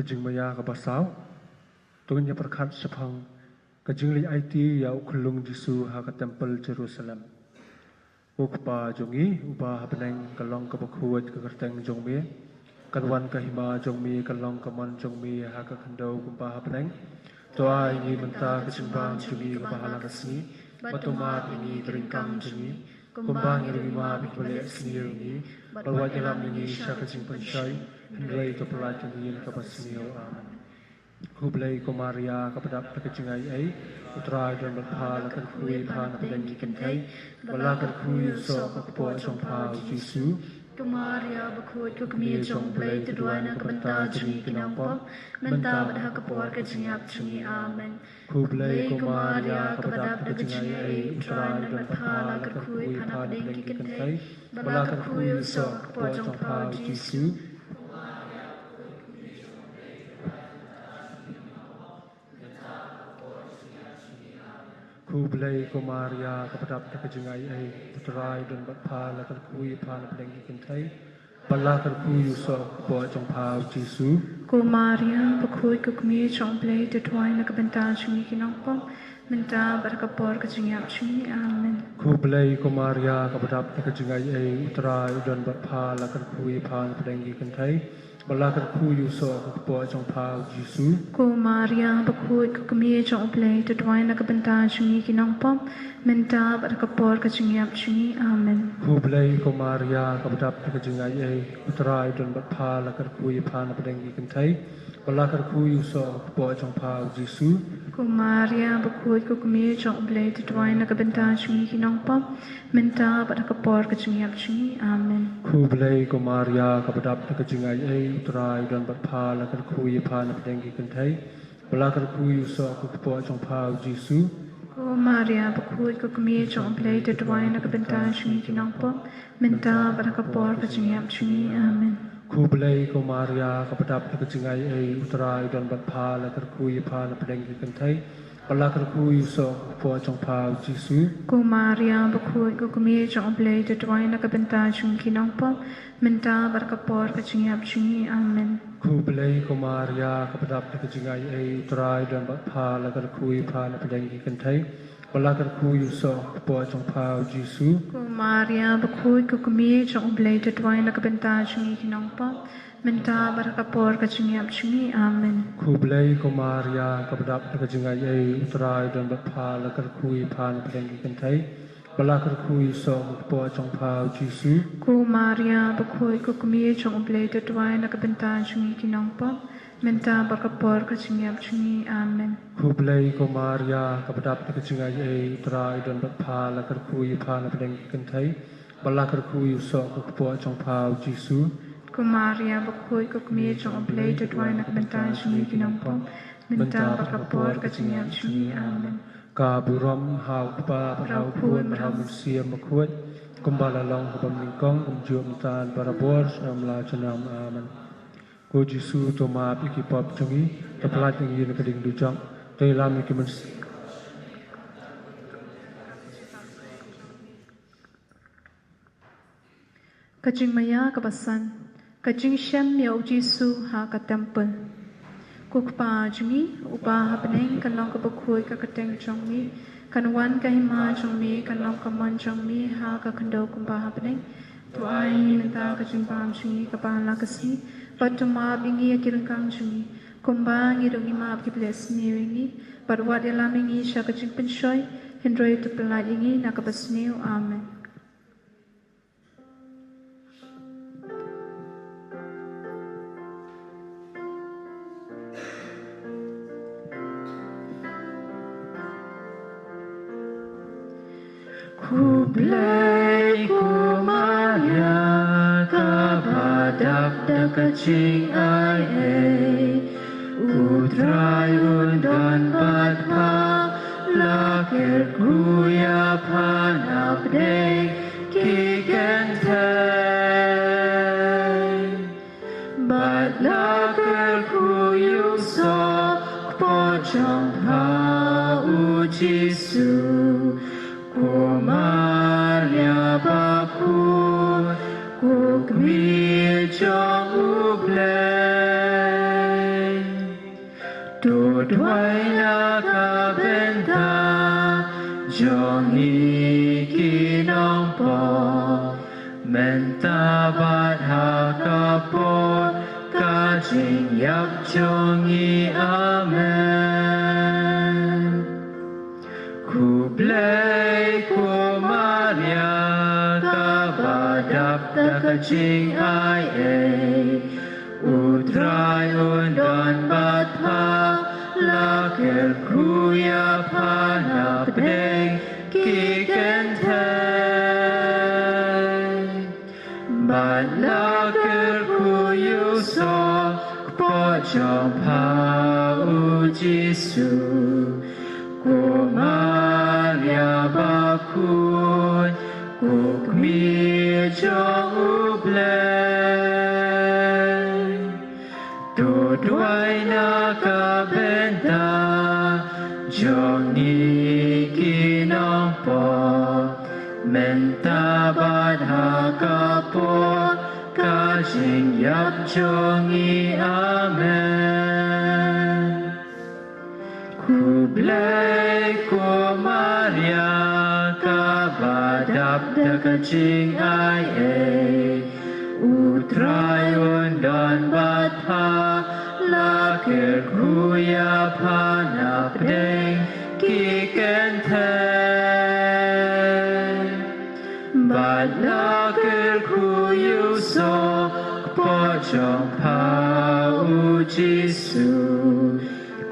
Jingmaïa kaba saw. To ngin ïa pyrkhat shaphang ka jingleit aiti ïa u khyllung Jisu ha ka templ Jerusalem. Ko Kpa jong ngi uba ha bneng, ka long kaba khuid ka kyrteng jong me. Kan wan ka hima jong me, kan long ka mon jong me ha ka khyndew kumba ha bneng. To ai ngi mynta ka jingbam jong ngi kaba ha la ka sngi. Bad to map ïa ngi ka ryngkam jong ngi, kumba ngi ruh ngi map ïa kiba leh sniew ïa ngi. Bad wat ïalam ïa ngi sha ka jingpynshoi, hynrei to pyllait ïa ngi na kaba sniew. Amen. Khublei ko Maria, kaba dap da ka jingaiei, u Trai u don bad pha, la kyrkhu ïa pha na pdeng ki kynthei, bad la kyrkhu ïa u soh ka kpoh jong pha u Jisu. Ko Maria bakhuid, ko kmie jong U Blei, to duwai na ka bynta jong ngi ki nongpop, mynta bad ha ka por ka jingïap jong ngi. Amen. Khublei ko Maria, kaba dap da ka jingaiei, u Trai u don bad pha, la kyrkhu ïa pha na pdeng ki kynthei, bad la kyrkhu ïa u soh ka kpoh jong pha u Jisu. Khublei ko Maria, kaba dap da ka jingaiei, u Trai u don bad pha, la kyrkhu ïa pha na pdeng ki kynthei, bad la kyrkhu ïa u soh ka kpoh jong pha u Jisu. Ko Maria bakhuid, ko kmie jong U Blei, to duwai na ka bynta jong ngi ki nongpop, mynta bad ha ka por ka jingïap jong ngi. Amen. Khublei ko Maria, kaba dap da ka jingaiei, u Trai u don bad pha, la kyrkhu ïa pha na pdeng ki kynthei, bad la kyrkhu ïa u soh ka kpoh jong pha u Jisu. Ko Maria bakhuid, ko kmie jong U Blei, to duwai na ka bynta jong ngi ki nongpop, mynta bad ha ka por ka jingïap jong ngi. Amen. Khublei ko Maria, kaba dap da ka jingaiei, u Trai u don bad pha, la kyrkhu ïa pha na pdeng ki kynthei, bad la kyrkhu ïa u soh ka kpoh jong pha u Jisu. Ko Maria bakhuid, ko kmie jong U Blei, to duwai na ka bynta jong ngi ki nongpop, mynta bad ha ka por ka jingïap jong ngi. Amen. Khublei ko Maria, kaba dap da ka jingaiei, u Trai u don bad pha, la kyrkhu ïa pha na pdeng ki kynthei, bad la kyrkhu ïa u soh ka kpoh jong pha u Jisu. Ko Maria bakhuid, ko kmie jong U Blei, to duwai na ka bynta jong ngi ki nongpop, mynta bad ha ka por ka jingïap jong ngi. Amen. Khublei ko Maria, kaba dap da ka jingaiei, u Trai u don bad pha, la kyrkhu ïa pha na pdeng ki kynthei, bad la kyrkhu ïa u soh ka kpoh jong pha u Jisu. Ko Maria bakhuid, ko kmie jong U Blei, to duwai na ka bynta jong ngi ki nongpop, mynta bad ha ka por ka jingïap jong ngi. Amen. Khublei ko Maria, kaba dap da ka jingaiei, u Trai u don bad pha, la kyrkhu ïa pha na pdeng ki kynthei, bad la kyrkhu ïa u soh ka kpoh jong pha u Jisu. Ko Maria bakhuid, ko kmie jong U Blei, to duwai na ka bynta jong ngi ki nongpop, mynta bad ha ka por ka jingïap jong ngi. Amen. Khublei ko Maria, kaba dap da ka jingaiei, u Trai u don bad pha, la kyrkhu ïa pha na pdeng ki kynthei, bad la kyrkhu ïa u soh ka kpoh jong pha u Jisu. Ko Maria bakhuid, ko kmie jong U Blei, to duwai na ka bynta jong ngi ki nongpop, mynta bad ha ka por ka jingïap jong ngi. Amen. Khublei ko Maria, kaba dap da ka jingaiei, u Trai u don bad pha, la kyrkhu ïa pha na pdeng ki kynthei, bad la kyrkhu ïa u soh ka kpoh jong pha u Jisu. Ko Maria bakhuid, ko kmie jong U Blei, to duwai na ka bynta jong ngi ki nongpop, mynta bad ha ka por ka jingïap jong ngi. Amen. Ka burom ha u Kpa, bad ha u Khun, bad ha u Mynsiem Bakhuid, kumba la long ha bymnyngkong, kumjuh mynta, barabor, junom la junom. Amen. Ko Jisu, to map ïa ki pop jong ngi, to pyllait ïa ngi na ka ding dujok, to ïalam ïa ki mynsiem. Ka jingmaïa kaba san. Ka jingshem ïa u Jisu ha ka templ. Ko Kpa jong ngi uba ha bneng, kan long kaba khuid ka kyrteng jong me, kan wan ka hima jong me, kan long ka mon jong me ha ka khyndew kumba ha bneng. To ai ngi mynta ka jingbam jong ngi kaba ha la ka sngi, bad to map ïa ngi ïa ki ryngkam jong ngi, kumba ngi ruh ngi map ïa kiba leh sniew ïa ngi, bad wat ïalam ïa ngi sha ka jingpynshoi, hynrei to pyllait ïa ngi na kaba sniew. Amen. Khublei ko Maria, kaba dap da ka jingaiei, u Trai u don bad pha, la kyrkhu ïa pha na pdeng ki kynthei, bad la kyrkhu ïa u soh kpoh jong pha u Jisu. Ko Maria bakhuid, ko kmie jong U Blei, Duwai na ka bynta jong ngi ki nongpop, mynta bad ha ka por ka jingïap jong ngi. Amen. Khublei ko Maria, kaba dap da ka jingai ei. U Trai un don bad pha, la kyrkhu ïa pha na pdeng ki kynthei. Bad la kyrkhu ïa u soh kpoh jong pha u Jisu. Ko Maria bakhuid, ko kmie jong u Blei. To duwai na ka bynta jong ngi ki nongpop, mynta bad ha ka por ka jingïap jong ngi. Amen. Khublei ko Maria, kaba dap da ka jingai ei. U Trai un don bad pha, la kyrkhu ïa pha na pdeng ki kynthei. Bad la kyrkhu ïa u soh kpoh jong pha u Jisu.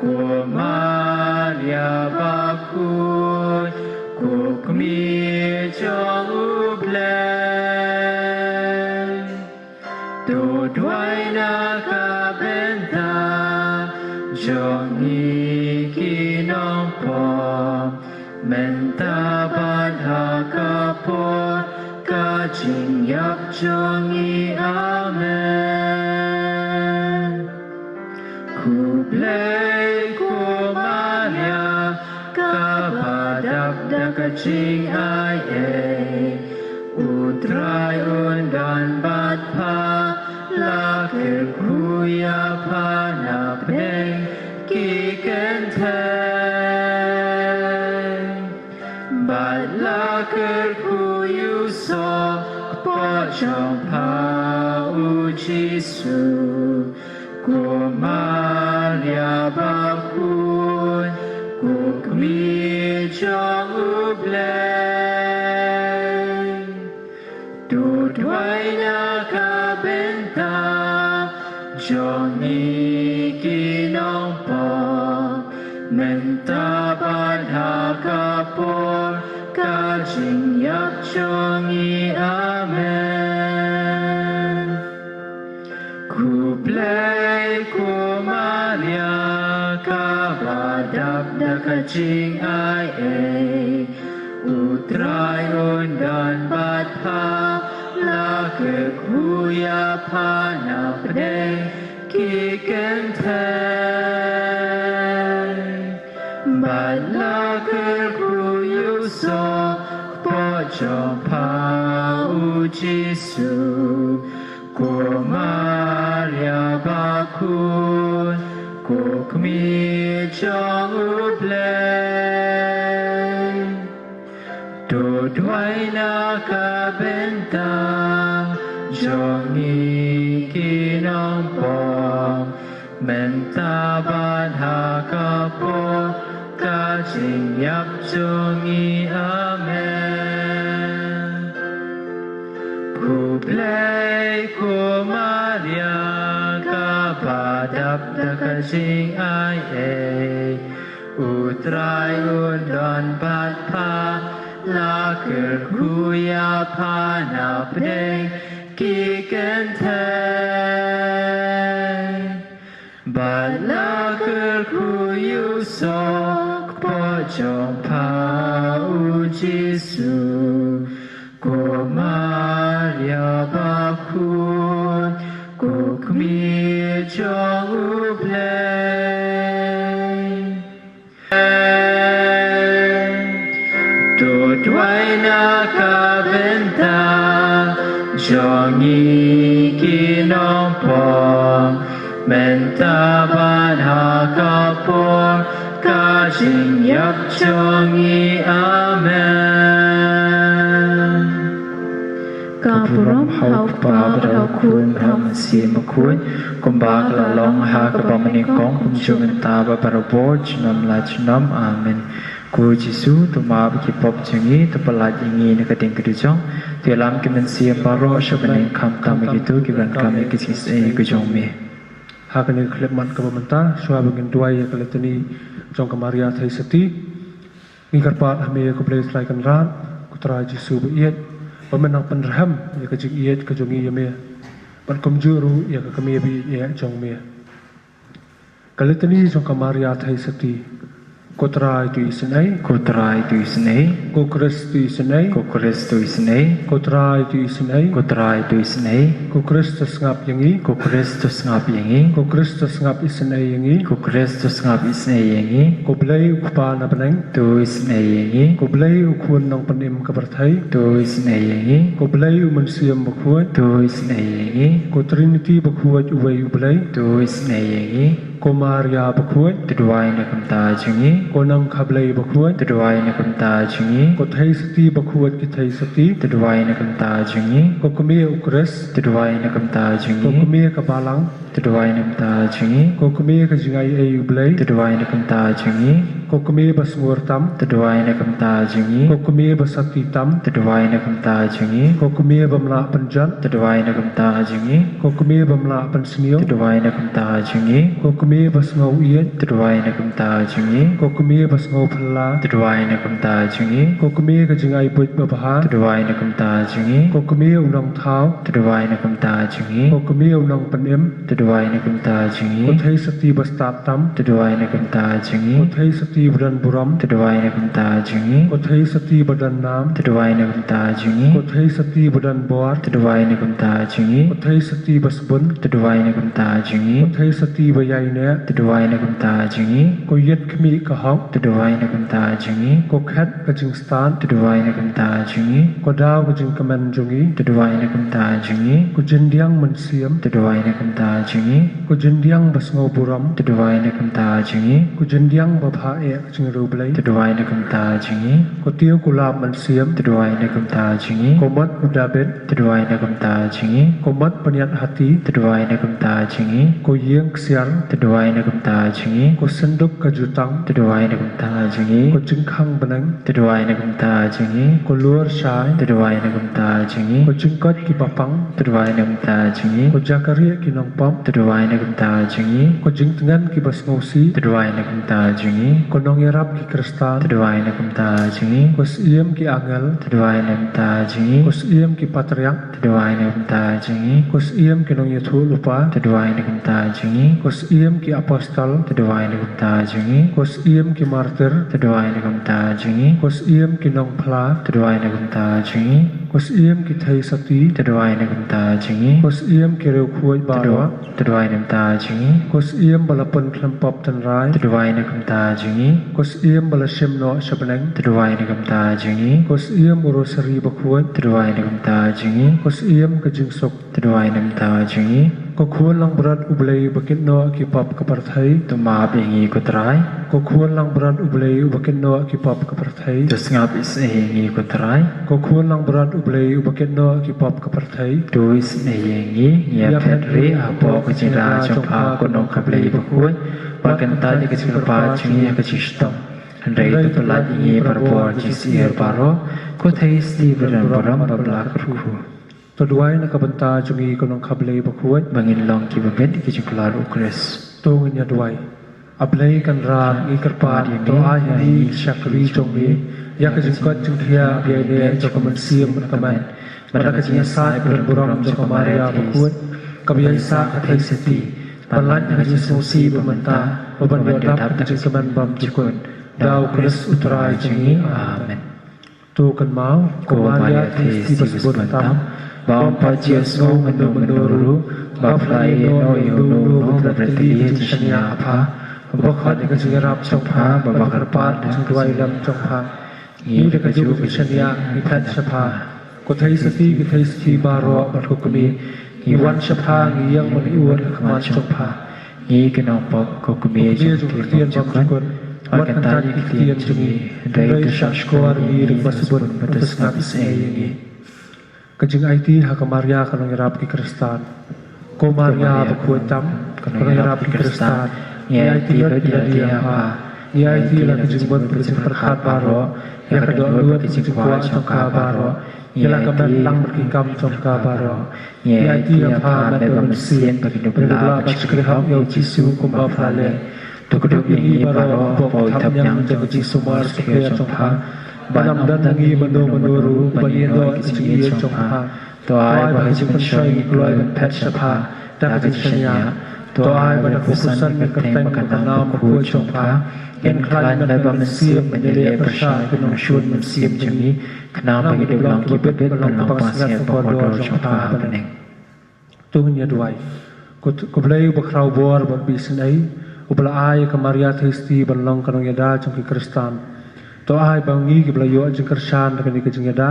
Ko Maria bakhuid, ko kmie jong u Blei. To duwai na ka bynta jong ngi ki nongpop, mynta bad ha ka por ka jingïap jong ngi. Amen. Khublei ko Maria, kaba dap da ka jingai ei. U Trai un don bad pha, la kyrkhu ïa pha na pdeng ki kynthei. Bad la kyrkhu ïa u soh kpoh jong pha u Jisu. Ko Maria bakhuid, ko kmie jong u Blei. To duwai na ka bynta jong ngi ki nongpop, mynta bad ha ka por ka jingïap jong ngi. Amen. Khublei ko Maria, kaba dap da ka jingai ei. U Trai un don bad pha, la kyrkhu ïa pha na pdeng ki kynthei. Bad la kyrkhu ïa u soh kpoh jong pha u Jisu. Ko Maria bakhuid, ko kmie jong u Blei. To duwai na ka bynta jong ngi ki nongpop, mynta bad ha ka por ka jingïap jong ngi. Amen. Khublei ko Maria, kaba dap da ka jingai ei. U Trai un don bad pha, la kyrkhu ïa pha na pdeng ki kynthei. Bad la kyrkhu ïa u soh kpoh jong pha u Jisu. Ko Maria bakhuid, ko kmie jong u Blei. To duwai na ka bynta jong ngi ki nongpop, mynta bad ha ka por ka jingïap jong ngi. Amen. Ka burom ha u Kpa bad ha u Khun bad ha u Mynsiem Bakhuid, kumba ka la long ha kaba mynnyngkong, kumjuh mynta bad barabor, junom la junom. Amen. Ko Jisu, to map ïa ki pop jong ngi, to pyllait ïa ngi na ka diengphna jong, to ïalam ki mynsiem baroh sha bneng, khamtam ïa kito kiba donkam ïa ka jingisynei ka jong me. Ha kane ka khyllipmat kaba mynta, shuwa ba ngin duwai ïa ka Litany jong ka Maria Theisotti, ngi kyrpad ha me, ko Blei Trai Kynrad, ko Trai Jisu ba ïeit, ba men nang pynrhem ïa ka jingïeit ka jong ngi ïa me, bad kumjuh ruh ïa ka kmie ba ïeit jong me. Ka Litany jong ka Maria Theisotti. Ko Trai, to isynei. Ko Trai, to isynei. Ko Khrist, to isynei. Ko Khrist, to isynei. Ko Trai, to isynei. Ko Trai, to isynei. Ko Khrist, to sngap ïa ngi. Ko Khrist, to sngap ïa ngi. Ko Khrist, to sngap isynei ïa ngi. Ko Khrist, to sngap isynei ïa ngi. Ko Blei u Kpa na bneng, to isynei ïa ngi. Ko Blei u Khun Nongpynim ka pyrthei, to isynei ïa ngi. Ko Blei u Mynsiem Bakhuid, to isynei ïa ngi. Ko Trinity Bakhuid, uwei U Blei, to isynei ïa ngi. Ko Maria Bakhuid, to duwai na ka bynta jong ngi. Ko Nongkha Blei Bakhuid, to duwai na ka bynta jong ngi. Ko Theisotti Bakhuid ki Theisotti, to duwai na ka bynta jong ngi. Ko Kmie u Khrist, to duwai na ka bynta jong ngi. Ko Kmie ka Balang, to duwai na ka bynta jong ngi. Ko Kmie ka Jingai Ei U Blei, to duwai na ka bynta jong ngi. Ko Kmie ba sngewtam, to duwai na ka bynta jong ngi. Ko Kmie ba sotti tam, to duwai na ka bynta jong ngi. Ko Kmie bym lah pynjot, to duwai na ka bynta jong ngi. Ko Kmie bym lah pynsniew, to duwai na ka bynta jong ngi. Ko Kmie ba sngew ïeit, to duwai na ka bynta jong ngi. Ko Kmie ba sngew phylla, to duwai na ka bynta jong ngi. Ko Kmie ka Jingai Buit Babha, to duwai na ka bynta jong ngi. Ko Kmie u Nongthaw, to duwai na ka bynta jong ngi. Ko Kmie u Nongpynim, to duwai na ka bynta jong ngi. Ko Theisotti ba stad tam, to duwai na ka bynta jong ngi. Ko Theisotti ba don burom, to duwai na ka bynta jong ngi. Ko Theisotti ba don nam, to duwai na ka bynta jong ngi. Ko Theisotti ba don bor, to duwai na ka bynta jong ngi. Ko Theisotti ba sbun, to duwai na ka bynta jong ngi. Ko Theisotti ba ïaineh, to duwai na ka bynta jong ngi. Ko Ïit Khmih ka Hok, to duwai na ka bynta jong ngi. Ko Khet ka Jingstad, to duwai na ka bynta jong ngi. Ko Daw ka Jingkmen jong ngi, to duwai na ka bynta jong ngi. Ko Jingdiang Mynsiem, to duwai na ka bynta jong ngi. Ko Jingdiang ba sngew burom, to duwai na ka bynta jong ngi. Ko Jingdiang ba bha eh ka jingriewblei, to duwai na ka bynta jong ngi. Ko Tiew Kulap Mynsiem, to duwai na ka bynta jong ngi. Ko Mot u Dabid, to duwai na ka bynta jong ngi. Ko Mot Pynïaid Hati, to duwai na ka bynta jong ngi. Ko Ïing Ksiar, to duwai na ka bynta jong ngi. Ko Synduk ka Jutang, to duwai na ka bynta jong ngi. Ko Jingkhang Bneng, to duwai na ka bynta jong ngi. Ko Lur Shai, to duwai na ka bynta jong ngi. Ko Jingkoit ki Bapang, to duwai na ka bynta jong ngi. Ko Jakarieh ki Nongpop, to duwai na ka bynta jong ngi. Ko Jingtngen ki Basngewsih, to duwai na ka bynta jong ngi. Ko Nongïarap ki Khristan, to duwai na ka bynta jong ngi. Ko Syiem ki Angel, to duwai na ka bynta jong ngi. Ko Syiem ki Patriark, to duwai na ka bynta jong ngi. Ko Syiem ki Nongïathuhlypa, to duwai na ka bynta jong ngi. Ko Syiem ki Apostol, to duwai na ka bynta jong ngi. Ko Syiem ki Martir, to duwai na ka bynta jong ngi. Ko Syiem ki Nongphla, to duwai na ka bynta jong ngi. Ko Syiem ki Theisotti, to duwai na ka bynta jong ngi. Ko Syiem ki Riewkhuid baroh, to duwai na ka bynta jong ngi. Ko Syiem ba la pun khlem pop tynrai, to duwai na ka bynta jong ngi. Ko Syiem ba la shim noh sha bneng, to duwai na ka bynta jong ngi. Ko Syiem u Rosari Bakhuid, to duwai na ka bynta jong ngi. Ko Syiem ka Jingsuk, to duwai na ka bynta jong ngi. Ko Khun Langbrot U Blei uba kit noh ki pop ka pyrthei, to map ïa ngi ko Trai. Ko Khun Langbrot U Blei uba kit noh ki pop ka pyrthei, to sngap isynei ïa ngi ko Trai. Ko Khun Langbrot U Blei uba kit noh ki pop ka pyrthei, to isynei ïa ngi. Ngi ïaphet rieh hapoh ka jingïada jong pha ko Nongkha Blei Bakhuid, bad kyntait ïa ka jingkyrpad jong ngi ha ka jingshitom. Hynrei to pyllait ïa ngi barabor jong ki jingïasyrdoh baroh, ko Theisotti ba don burom bad ba la kyrkhu. To duwai na ka bynta jong ngi ko Nongkha Blei Bakhuid, ba ngin long kiba bit ha ka jingkular u Khrist. To ngin ïa duwai. A Blei Kynrad, ngi kyrpad, to ai ha ngi ki shakri jong me ïa ka jingkoit jingkhiah ba ïaineh jong ka mynsiem bad ka met, bad da ka jingïasaid ka burom jong ka Maria Bakhuid, kaba ïaisah ka Theisotti, ban lait na ka jingsngewsih ba mynta, bad ban ïoh dap ka jingkmen bymjukut. Da u Khrist u Trai jong ngi. Amen. To kynmaw, ko Maria Theisotti ba sbun tam, ba ym pat ju ïohsngew mynno mynno ruh ba phi la ïehnoh ïa uno uno uba la bret tylli ha ka jingshaniah ha pha, uba khot ïa ka jingïarap jong pha, bad ba kyrpad ïa ka jingduwai lem jong pha. Ngi da kajuh ka jingshaniah ngi phet sha pha. Ko Theisotti ki Theisotti baroh bad ko Kmie, ngi wan sha pha, ngi ïeng bad ngi ud ha khmat jong pha. Ngi ki nongpop, ko kmie jong ka ktien bymjukut, wat kyntait ïa ki ktien jong ngi, hynrei to shahshkor ïa ngi da kaba sbun, bad to sngap ïa ngi. Ka jingaiti ha ka Maria ka nongïarap ki Khristan. Ko Maria bakhuid tam, ka nongïarap ki Khristan, ngi aiti lut ïa lade ha pha, ngi aiti ïa la ka jingmut bad ka jingpyrkhat baroh, ïa ka dohnud bad ka jingkwah jong ka baroh, ïa la ka met lang bad ki kam jong ka baroh. Ngi aiti ïa pha, Met ba mynsiem, ba kin ïoh bylla bad shakri hok ïa u Jisu kumba pha la leh. To kdup ïa ngi baroh, hapoh i thapniang jong ka jingsumar sukher jong pha, ban ym don ngi mano mano ruh ban ïehnoh ïa ka jingïeit jong pha. To ai ba ha ka jingpynshoi ngi kloi ban phet sha pha da ka jingshaniah. To ai ba da ka khuslai ngi kyrteng ba ka nam bakhuid jong pha. Ngin khlaiñ Met ba mynsiem ban ïaleh pyrshah ïa ki nongshun mynsiem jong ngi, khnang ba ngin ïoh long kiba bit ban long pansngiat hapoh kordor jong pha ha bneng. To ngin ïa duwai. Ko, ko Blei uba khraw bor bad ba isynei, uba la ai ïa ka Maria Theisotti ban long ka nongïada jong ki Khristan. To ai ba ngi kiba la ïoh jingkyrshan da kane ka jingïada,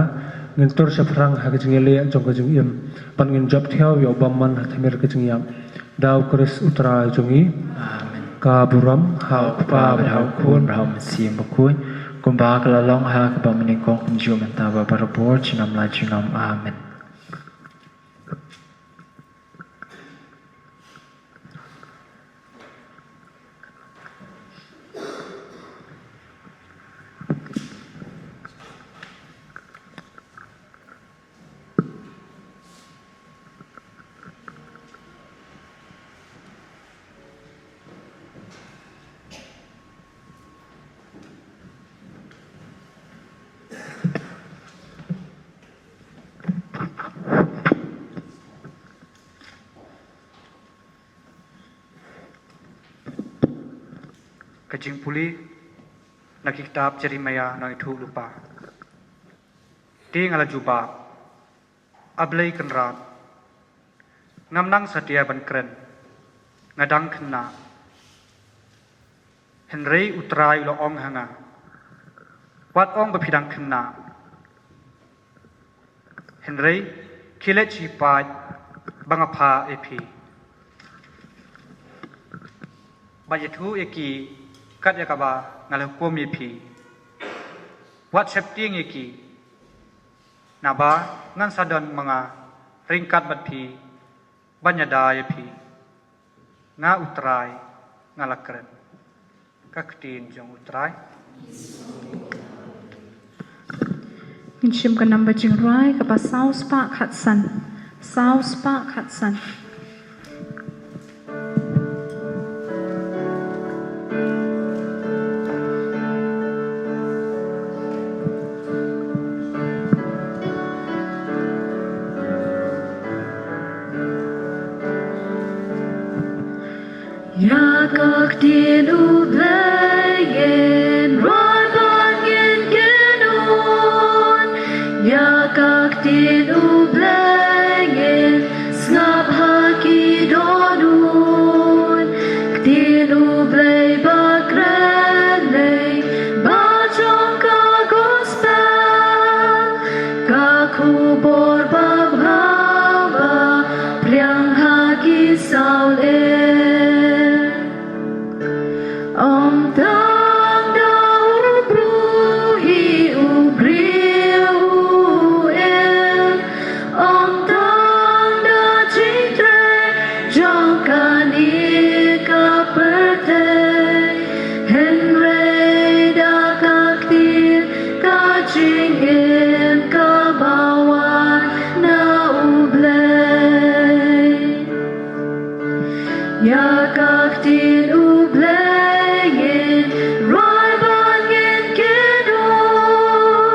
ngin tur shaphrang ha ka jingïaleh jong ka jingim, bad ngin jop thiaw ïa u bymman ha tmier ka jingïap. Da U Khrist U Trai jong ngi. Amen. Ka burom ha U Kpa bad ha U Khun bad ha U Mynsiem Bakhuid, kumba ka la long ha kaba mynnyngkong, kumjuh mynta bad barabor, junom la junom. Amen. Ka jingpule na ki kitab Jeremaïah nongïathuhlypa. Te nga la jubab, A Blei Kynrad, ngam nang satia ban kren, nga dang khynnah. Hynrei U Trai u la ong ha nga, Wat ong ba phi dang khynnah. Hynrei khie leit sha ki paid ba nga phah ïa phi, bad ïathuh ïa ki kat ïa kaba nga la hukum ïa phi. Wat sheptieng ïa ki, naba ngan sa don ma nga ryngkat bad phi ban ïada ïa phi. Nga U Trai nga la kren. Ka ktien jong U Trai. Ngin shim ka namba jingrwai kaba saw spah khatsan. Saw spah khatsan. Ïa ka ktien U Blei ngin rwai bad ngin kynnoh. Ïa ka ktien U Blei ngin sngap ha ki dohnud. Ktien U Blei ba kren lei, ba jong ka gospel, ka khubor babha ba phriang ha ki sawleh. Ym tang da u briew hi u briew u im, ym tang da jingtrei jong kane ka pyrthei, hynrei da ka ktien ka jingim kaba wan na U Blei. Ïa ka ktien U Blei ngin rwai bad ngin kynnoh.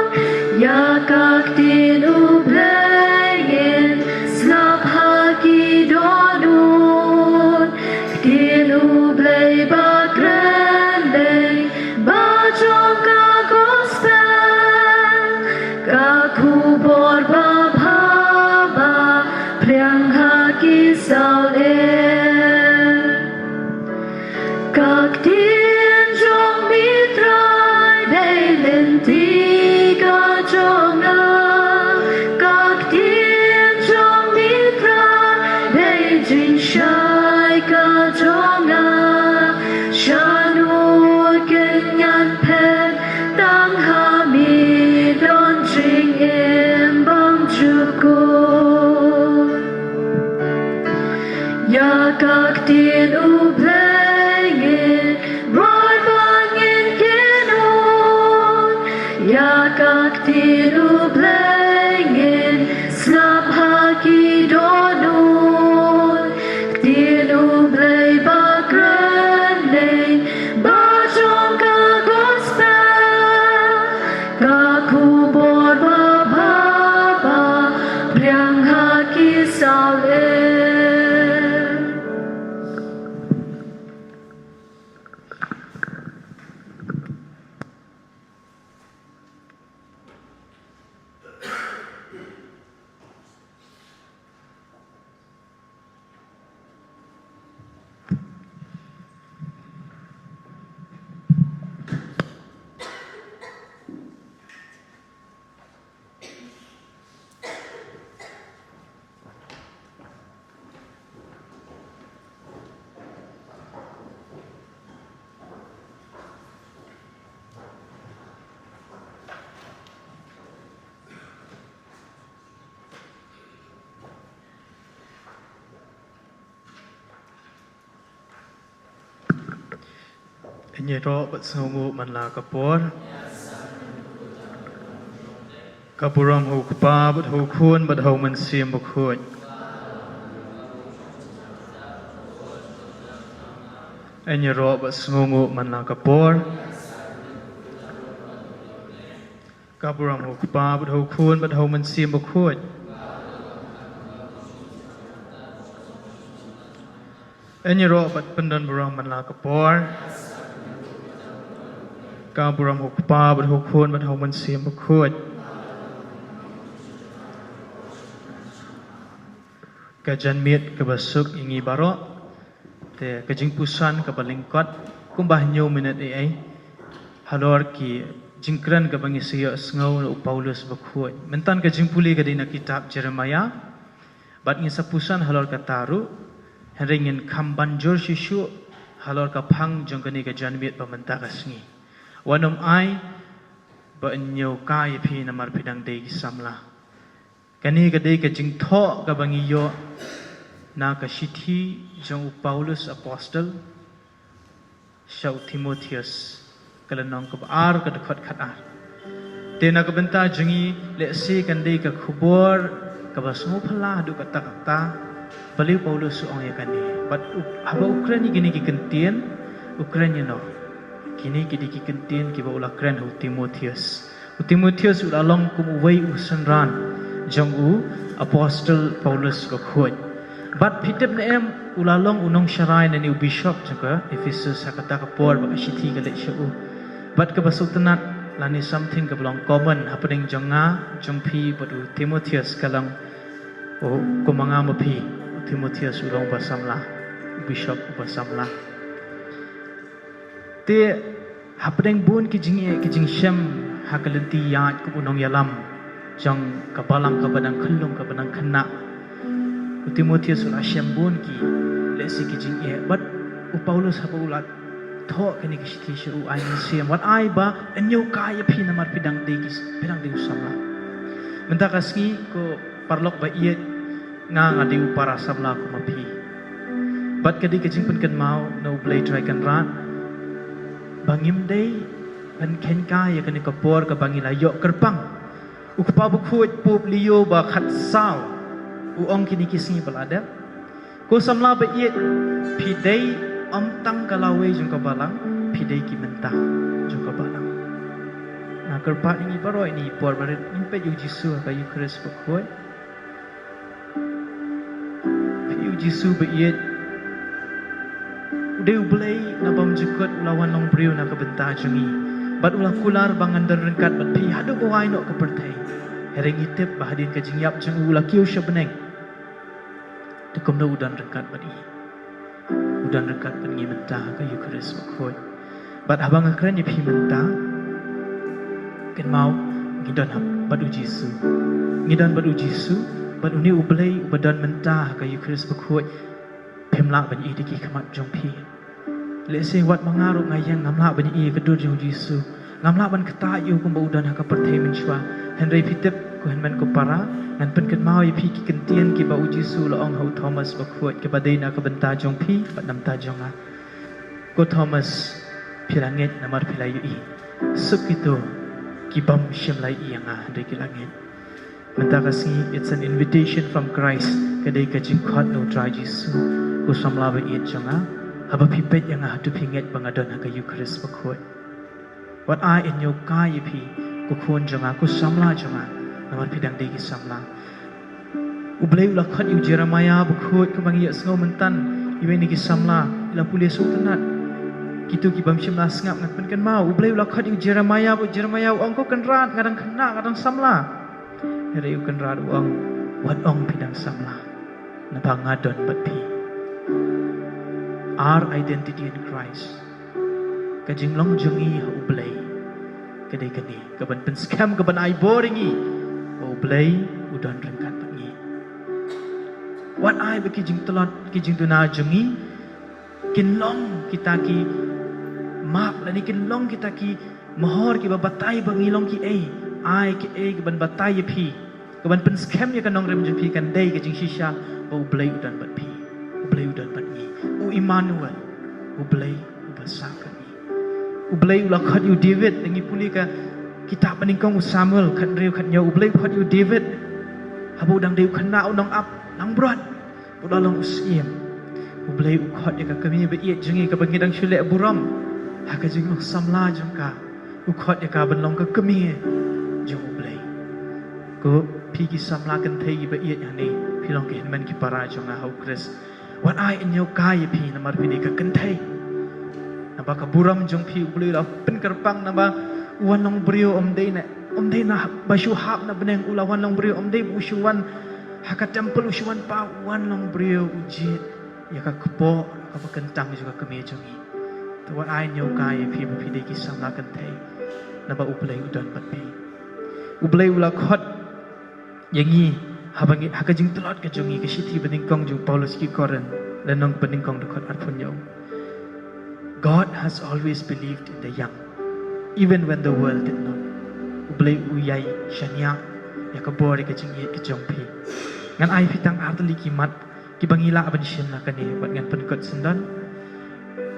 Ïa ka ktien U Blei ngin sngap ha ki dohnud. Ktien U Blei ba kren lei, ba jong ka gospel, ka khubor babha ba phriang ha ki sawleh. Ka ktien jong U Trai dei lynti ka jong nga. Ka ktien jong U Trai dei jingshai ka jong nga. Ka ktien U Blei ngin rai ba ngin kynnoh. Ïa ka ktien U Blei ngin sngap ha ki dohnud. Ktien U Blei ba kren lei ba jong ka gospel. Ka khubor ba bha ba pdiang ha ki saw lei. Ngin ïaroh bad sngewnguh man la ka por. Ka burom ha U Kpa bad ha U Khun bad ha U Mynsiem Bakhuid. Ngin ïaroh bad sngewnguh man la ka por. Ka burom ha U Kpa bad ha U Khun bad ha U Mynsiem Bakhuid. Ngin ïaroh bad pyndon burom man la ka por. Ka burom ha U Kpa bad ha U Khun bad ha U Mynsiem Bakhuid. Ka janmiet kaba suk ïa ngi baroh. Te ka jingpuson kaba lyngkot kumba hynñiew minit ei ei halor ki jingkren kaba ngi sa ïohsngew na u Paulus Bakhuid. Mynta ka jingpule ka dei na kitab Jeremaïah. Bad ngin sa puson halor kata ruh, hynrei ngin kham ban jur shuh shuh halor ka phang jong kane ka janmiet ba mynta ka sngi. Wat nym ai ba yn ñiewkai ïa phi namar phi dang dei ki samla. Kane ka dei ka jingthoh kaba ngi ïoh na ka shithi jong u Paulus Apostol sha u Timotheus, ka lynnong kaba ar, ka dkhot khatar. Te na ka bynta jong ngi, lehse kan dei ka khubor kaba sngewphylla haduh katta katta, balei u Paulus u ong ïa kane. Bad u, haba u kren ïa kine ki kyntien, u kren ïa no. Kine ki dei ki kyntien kiba u la kren ha u Timotheus. U Timotheus u la long kum uwei u synran jong u Apostol Paulus Bakhuid. Bad phi tip ne em, u la long u nongsharai ne u bishop jong ka Ephesus ha kata ka por ba ka shithi ka leit sha u. Bad kaba sngewtynnat lane something kaba long common hapdeng jong nga, jong phi bad u Timotheus ka long, u, kum ma nga ma phi, u Timotheus u long uba samla, u bishop uba samla. Te hapdeng bun ki jingeh ki jingshem ha ka lynti ïaid kum u nongïalam jong ka balang kaba dang khyllung kaba dang khynnah, u Timotheus u la shem bun ki lehse ki jingeh. Bad u Paulus haba u la thoh kane ka shithi sha u, ai mynsiem, wat ai ba yn ñiewkai ïa phi namar phi dang dei ki, phi dang dei u samla. Mynta ka sngi ko paralok ba ïeit, nga nga dei u para samla kum ma phi. Bad ka dei ka jingpynkynmaw na U Blei Trai Kynrad ba ngim dei ban kheiñ kai ïa kane ka por kaba ngi la ïoh kyrpang. U Kpa Bakhuid Pope Leo ba khatsaw u ong kine ki sngi ba la dep, ko samla ba ïeit, phi dei ym tang ka lawei jong ka balang, phi dei ki mynta jong ka balang. Nga kyrpad ïa ngi baroh ïa kane ka por ba rit ngin peit ïa u Jisu ha ka Eukharist Bakhuid. Phi, u Jisu ba ïeit u dei U Blei na bymjukut, u la wan long briew na ka bynta jong ngi. Bad u la kular ba ngan don ryngkat bad phi haduh ba wai noh ka pyrthei. Hynrei ngi tip ba hadien ka jingïap jong u, u la kiew sha bneng. Te kumno u don ryngkat bad ngi? U don ryngkat bad ngi mynta ha ka Eukharist Bakhuid. Bad haba nga kren ïa phi mynta, kynmaw, ngi don ha, bad u Jisu. Ngi don bad u Jisu, bad une U Blei uba don mynta ha ka Eukharist Bakhuid. Phim lah ban ïohi da ki khmat jong phi. Lehse wat ma nga ruh nga ïeng, ngam lah ban ïohi ïa ka dur jong u Jisu. Ngam lah ban ktah ïa u kumba u don ha ka pyrthei mynshuwa. Hynrei phi tip, Ko hynmen ko para, ngan pynkynmaw ïa phi ki kyntien kiba u Jisu u la ong ha u Thomas bakhuid, kiba dei na ka bynta jong phi bad na ka bynta jong nga. Ko Thomas, phi la ngeit namar phi la ïohi. Suk kito kibym shym la ïohi ïa nga hynrei ki la ngeit. Mynta ka sngi, it's an invitation from Christ. Ka dei ka jingkhot na u Trai Jisu. Ko samla ba ïeit jong nga, haba phi peit ïa nga, hato phi ngeit ba nga don ha ka Eucharist bakhuid? Wat ai, yn ïoh kai ïa phi, ko khun jong nga, ko samla jong nga, namar phi dang dei ki samla. U Blei u la khot ïa u Jeremiah bakhuid, kumba ngi ïohsngew mynta, iwei na ki samla, i la pule sngewtynnat. Kito kibym shym la sngap, ngan pynkynmaw. U Blei u la khot ïa u Jeremiah, bad u Jeremiah u ong, ko Kynrad, nga dang khynnah, nga dang samla. Hynrei u Kynrad u ong, wat ong phi dang samla, naba nga don bad phi. Our identity in Christ. Ka jinglong jong ngi ha u Blei ka dei kane, ka ban pynskhem, ka ban ai bor ïa ngi ba u Blei u don ryngkat bad ngi. Wat ai ba ki jingtlot, ki jingduna jong ngi kin long kita ki mark, lane kin long kita ki mohor kiba batai ba ngi long kiei. Ai kiei ka ban batai ïa phi, ka ban pynskhem ïa ka nongrim jong phi, kan dei ka jingshisha ba u Blei u don bad phi. U Blei u don bad ngi. U Immanuel, u Blei uba sah bad ngi. U Blei u la khot ïa u David, ngi pule ka kitab banyngkong u Samuel khathynriew khathynñiew. U Blei u khot ïa u David haba u dang dei u khynnah, u nongap langbrot, u la long u syiem. U Blei u khot ïa ka kmie ba ïeit jong ngi, kaba ngi dang shu leh burom ha ka jinglong samla jong ka. U khot ïa ka ban long ka kmie jong u Blei. Ko phi ki samla kynthei kiba ïeit hangne, phi long ki hynmen ki para jong nga ha u Khrist. Wat ai, yn ïoh kai ïa phi namar phi dei ka kynthei. Naba ka burom jong phi u Blei u la pynkyrpang, naba u wan long briew ym dei na, ym dei na ba shu hap na bneng, u la wan long briew, ym dei ba u shu wan ha ka temple, u shu wan pat, u wan long briew, u jied ïa ka kpoh kaba kyntang jong ka kmie jong ngi. Te wat ai, yn ïoh kai ïa phi ba phi dei ki samla kynthei, naba u Blei u don bad phi. U Blei u la khot ïa ngi haba ngi, ha ka jingtlot ka jong ngi, ka shithi banyngkong jong u Paulus ki Korinth, lynnong banyngkong, dkhot arphew hynñiew. God has always believed in the young, even when the world did not. U Blei u ïai shaniah ïa ka bor ïa ka jingïeit ka jong phi. Ngan ai phi tang ar tylli ki mat kiba ngi lah ban shim na kane, bad ngan pynkut syndon.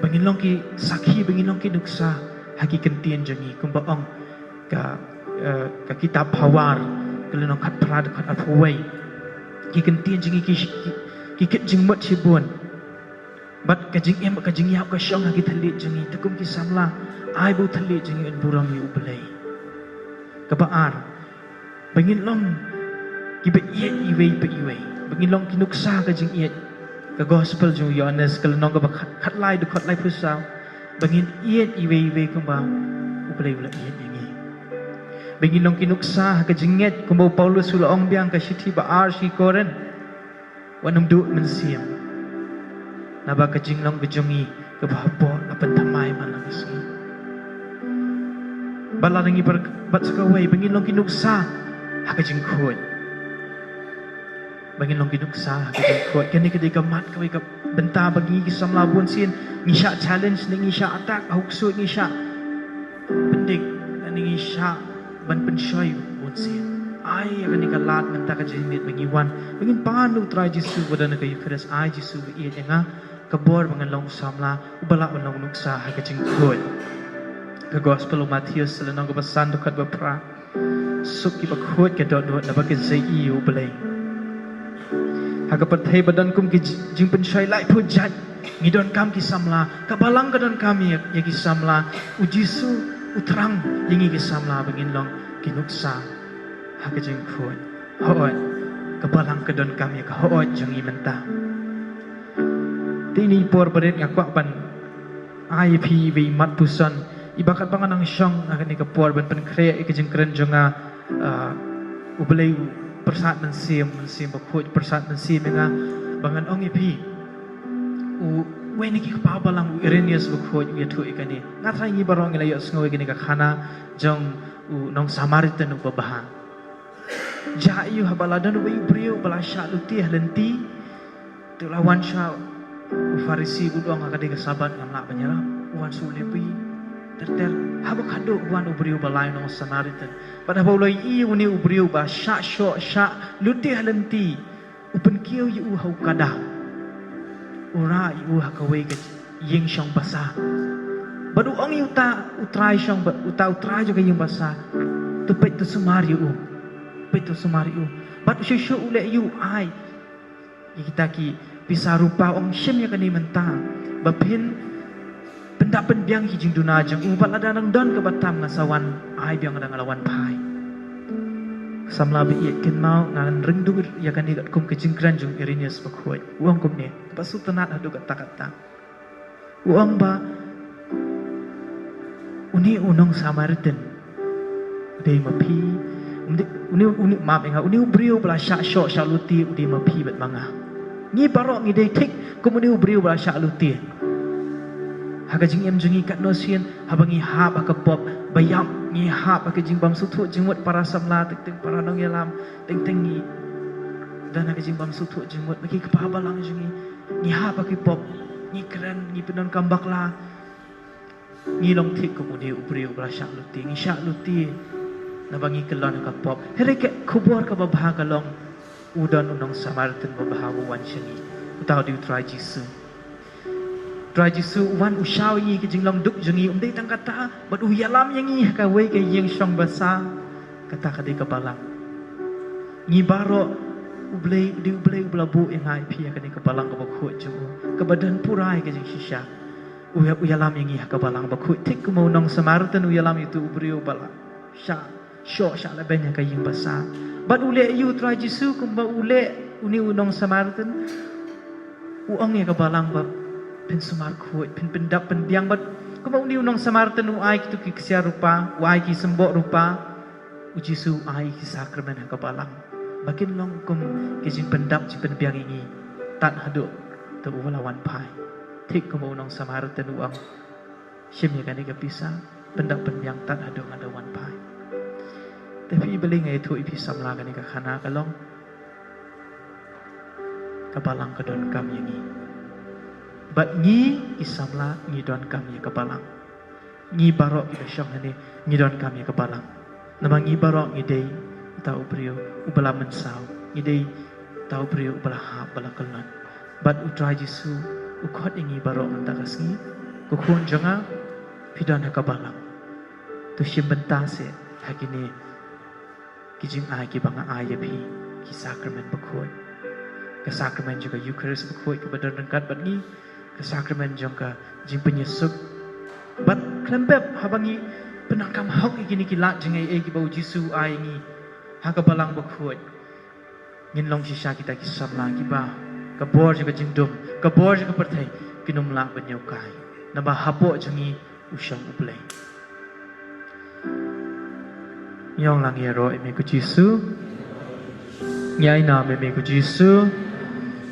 Ba ngin long ki sakhi, ba ngin long ki nuksa ha ki kyntien jong ngi, kumba ong ka, eh, ka kitab Phawar, ka lynnong khatphra, dkhot arphew wei. Ki kyntien jong ngi ki, ki, ki kit jingmut shibun. Bad ka jingim, ka jingïap ka shong ha ki thylliej jong ngi. Te kum ki samla, ai ba u thylliej jong ngi un burom ïa u Blei. Kaba ar, ba ngin long kiba ïeit iwei pa iwei, ba ngin long ki nuksa ka jingïeit. Ka gospel jong u Ïohannes, ka lynnong kaba khat, khatlai, dkhot laiphew saw. Ba ngin ïeit iwei iwei kumba u Blei u la ïeit ïa ngi. Ba ngin long ki nuksa ha ka jingngeit, kumba u Paulus u la ong biang ka shithi ba ar sha ki Korinth. Wat nym duh mynsiem naba ka jinglong ka jong ngi kaba hapoh la pynthymmai man la ka sngi. Bad lada ngi bar, bad sa kawei, ba ngin long ki nuksa ha ka jingkhuid. Ba ngin long ki nuksa ha ka jingkhuid. Kane ka dei ka mat kawei ka bynta ba ngi ki samla bunsien ngi shah challenge, ngi shah attack, ha u ksuid ngi shah pyndik, ngi shah ban pynshoi bunsien. Ai ïa kane ka lad mynta ka jingmut ba ngi wan, ba ngin pan u Trai Jisu ba don ha ka Eucharist, ai Jisu ba ïeit ïa nga, ka bor ba ngan long u samla uba lah ban long nuksa ha ka jingkhuid. Ka gospel u Mathaios, lynnong kaba san, dkhot ba phra. Suk kiba khuid ka dohnud, naba kin sa ïohi ïa u Blei. Ha ka pyrthei ba don kum ki ji-, jingpynshoi laiphew jait, ngi donkam ki samla. Ka balang ka donkam ïa, ïa ki samla. U Jisu u thrang ïa ngi ki samla ba ngin long ki nuksa ha ka jingkhuid. Hooid, ka balang ka donkam ïa ka hooid jong ngi mynta. Te ine i por barit nga kwah ban ai ïa phi iwei i mat puson iba katba nga nang shong ha kane ka por ban pynkhreh ïa ka jingkren jong nga. Ah, u Blei u pyrsad mynsiem, mynsiem bakhuid pyrsad mynsiem ïa nga ba ngan ong ïa phi. U, uwei na ki kpa balang, u Irenaeus bakhuid, u ïathuh ïa kane. Nga tharai ngi baroh ngi la ïohsngew ïa kane ka khana jong u nong Samaritan uba bha. Jia aiu haba la don uwei u briew ba la shah lute ha lynti. Te u la wan sha u Pharisi, u ong ha ka dei ka Sabbath ngam lah ban ïarap. U wan shu leh phi. Ter ter, haba khadduh wan u briew ba lai u nong Samaritan. Bad haba u la ïohi ïa une u briew ba shah shoh, shah lute ha lynti, u pynkiew ïa u ha u kadaw. U rah ïa u ha kawei ka ïing shong basa. Bad u ong ïa uta u trai shong ba, uta u trai jong ka ïing basa, to peit to sumar ïa u. Peit to sumar ïa u. Bad u shu shu u leh ïa u ai ïa kita ki pisa rupa, ong shim ïa kane mynta ba phin pyndap pynbiang ki jingduna jong u, bad lada nang don kaba tam nga sa wan ai biang, lada nga la wan phai. Samla ba ïeit kynmaw, nga ngan ring duh ïa kane katkum ka jingkren jong Irenaeus bakhuid. U ong kumne, ba sngewtynnat haduh katta katta. U ong ba une u nong Samaritan u dei ma phi, um dei, une, une, map ïa nga, une u briew ba la shah shoh shah lute u dei ma phi bad ma nga. Ngi baroh ngi dei thik kum une u briew ba la shah lute. Ha ka jingim jong ngi katno sien, haba ngi hap ha ka pop, ba ïap ngi hap ha ka jingbymsngewthuh jingmut para samla, teng teng para nongïalam, teng teng ngi don ha ka jingbymsngewthuh jingmut bad ki kpa balang jong ngi. Ngi hap ha ki pop, ngi kren, ngi pyndonkam bakla. Ngi long thik kum une u briew ba la shah lute, ngi shah lute naba ngi kyllon ha ka pop. Hynrei ka khubor kaba bha ka long, u don u nong Samaritan ba bha ba wan sha ngi. Uta u dei u Trai Jisu. Trai Jisu u wan u shaw ïa ngi ka jinglong duk jong ngi, um dei tang katta, bad u ïalam ïa ngi ha kawei ka ïing shong basa. Kata ka dei ka balang. Ngi baroh, U Blei, u dei U Blei uba la buh ïa nga ïa phi ha kane ka balang kaba khuid jong u, kaba don pura ïa ka jingshisha. U ïa, u ïalam ïa ngi ha ka balang bakhuid, thik kumba u nong Samaritan u ïalam ïa utu u briew ba la shah shoh shah lehbeiñ ha ka ïing basa. Bad u leh ïa u Trai Jisu kumba u leh une u nong Samaritan. U ong ïa ka balang ba phin sumar khuid, phin pyndap pynbiang, bad kumba une u nong Samaritan u ai kito ki ksiar rupa, u ai ki symboh rupa, u Jisu u ai ki sakramen ha ka balang ba kin long kum ki jingpyndap jingpynbiang ïa ngi tad haduh uta uba la wan phai. Thik kumba u nong Samaritan u ong, shim ïa kane ka pisa, pyndap pynbiang tad haduh ngan da wan phai. Te phi, balei nga ïathuh ïa phi samla kane ka khana ka long, ka balang ka donkam ïa ngi. Bad ngi ki samla ngi donkam ïa ka balang. Ngi baroh kiba shong hangne ngi donkam ïa ka balang. Namar ngi baroh ngi dei uta u briew uba la mynsaw, ngi dei uta u briew uba la hap, ba la kyllon. Bad u Trai Jisu u khot ïa ngi baroh mynta ka sngi, ko khun jong nga, phi don ha ka balang. To shim bynta seh ha kine ki jingai kiba nga ai ïa phi, ki sakramen bakhuid. Ka sakramen jong ka Eukharist bakhuid kaba don ryngkat bad ngi, ka sakramen jong ka jingpynïasuk. Bad khlem pep haba ngi pyndonkam hok ïa kine ki lad jingaiei kiba u Jisu u ai ïa ngi ha ka balang bakhuid, ngin long shisha kita ki samla kiba ka bor jong ka jingdum, ka bor jong ka pyrthei kin ym lah ban ïoh kai. Naba hapoh jong ngi u shong U Blei. Ngi ong lang, ïaroh ïa me ko Jisu. Ngi ai nam ïa me ko Jisu.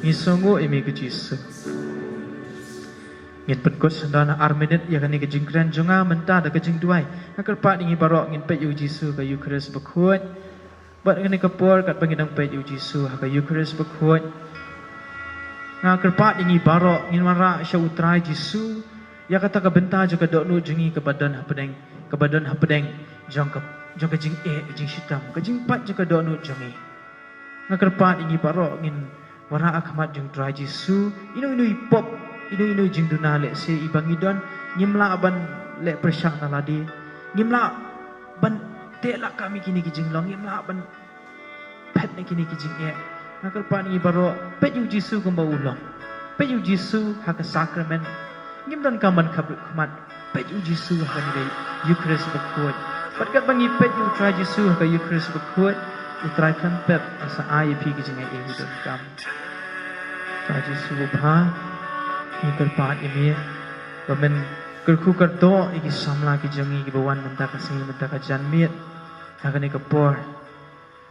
Ngi sngewnguh ïa me ko Jisu. Ngin pynkut sngewdon ar minit ïa kane ka jingkren jong nga mynta da ka jingduwai. Nga kyrpad ïa ngi baroh ngin peit ïa u Jisu ha ka Eukharist bakhuid. Bad ha kane ka por katba ngi dang peit ïa u Jisu ha ka Eukharist bakhuid, nga kyrpad ïa ngi baroh ngin wanrah sha u Trai Jisu ïa kata ka bynta jong ka dohnud jong ngi kaba don hapdeng, kaba don hapdeng jong ka, jong ka jingeh, ka jingshitom, ka jingpait jong ka dohnud jong ngi. Nga kyrpad ïa ngi baroh ngin wanrah ha khmat jong u Trai Jisu, ino ino i pop, ino ino i jingduna lehse iba ngi don, ngim lah ban leh pyrshah na lade. Ngim lah ban teh lakam ïa kine ki jinglong, ngim lah ban phet na kine ki jingeh. Nga kyrpad ïa ngi baroh, peit ïa u Jisu kumba u long. Peit ïa u Jisu ha ka sakramen. Ngim donkam ban khapbriew khmat. Peit ïa u Jisu ha kane ka Eukharist bakhuid. Bad katba ngi peit ïa u Trai Jisu ha ka Eukharist bakhuid, u Trai khlem pep un sa ai ïa phi ki jingaiei ba phi donkam. Trai Jisu babha, ngi kyrpad ïa me ba men kyrkhu kyrdoh ïa ki samla ki jong ngi kiba wan mynta ka sngi, mynta ka janmiet ha kane ka por.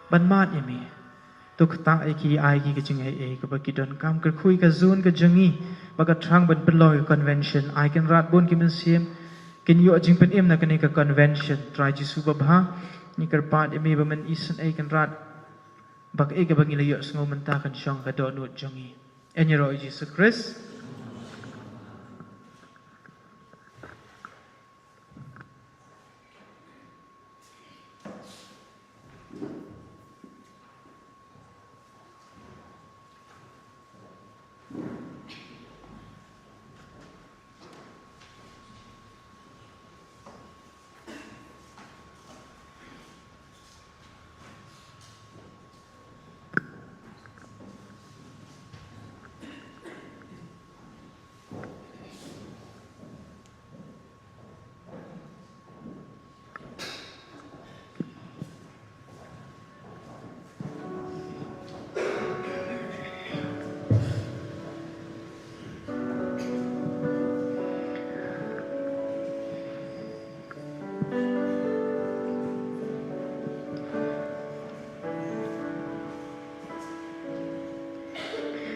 Ban mad ïa me. To ktah ïa ki, ai ki ka jingaiei kaba ki donkam. Kyrkhu ïa ka zone ka jong ngi ba ka thrang ban pynlong ïa ka convention. Ai Kynrad bun ki mynsiem kin ïoh jingpynim na kane ka convention. Trai Jisu babha, ngi kyrpad ïa me ba men isynei Kynrad ba kaei kaba ngi la ïohsngew mynta kan shong ha ka dohnud jong ngi. Ïaroh ïa u Jisu Khrist.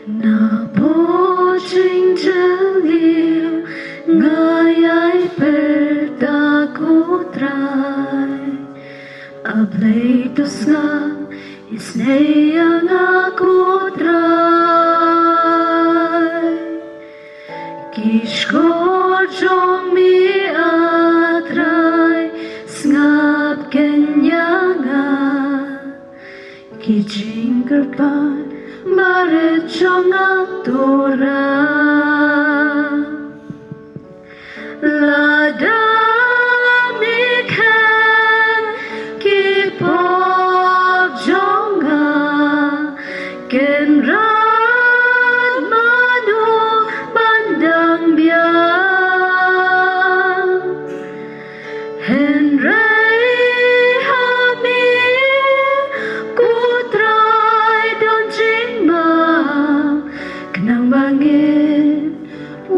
Na pdeng jylliew nga ïai pyrta, ko Trai. A Blei to sngap isynei ïa nga, ko Trai. Ki shkor jong me, A Trai, sngap kynja ïa nga. Ki jingkyrpad barit jong nga to rah. Lada me khein, ki pop jong nga kin rat mano ban dang biang. Hynrei ha me, ko Trai, don jingmap, khnang ba ngin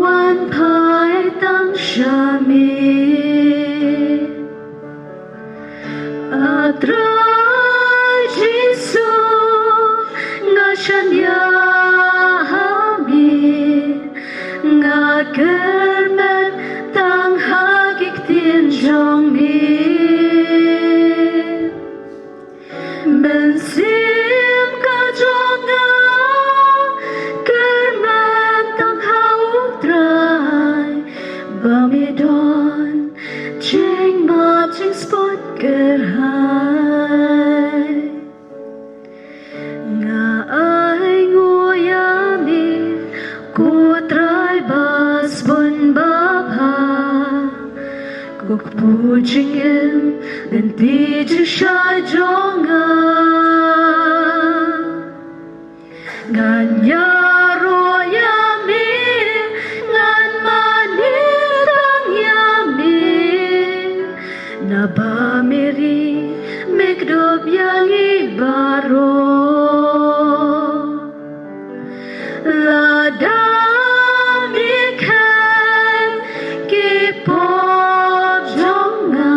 wan phai tang sha me. A Trai Jisu, nga shaniah ha me, nga kyrmen tang ha ki ktien jong me. Mynsiem ka jong nga kyrmen tang ha U Trai, ba me don jingmap jingspot kyrhai. Nga ainguh ïa me, ko Trai ba sbun babha, ko kpu jingim lynti jingshai jong nga. Ngan ïaroh ïa me, ngan mane tang ïa me. Naba me ri, me kdup ïa ngi baroh. Lada me khein, ki pop jong nga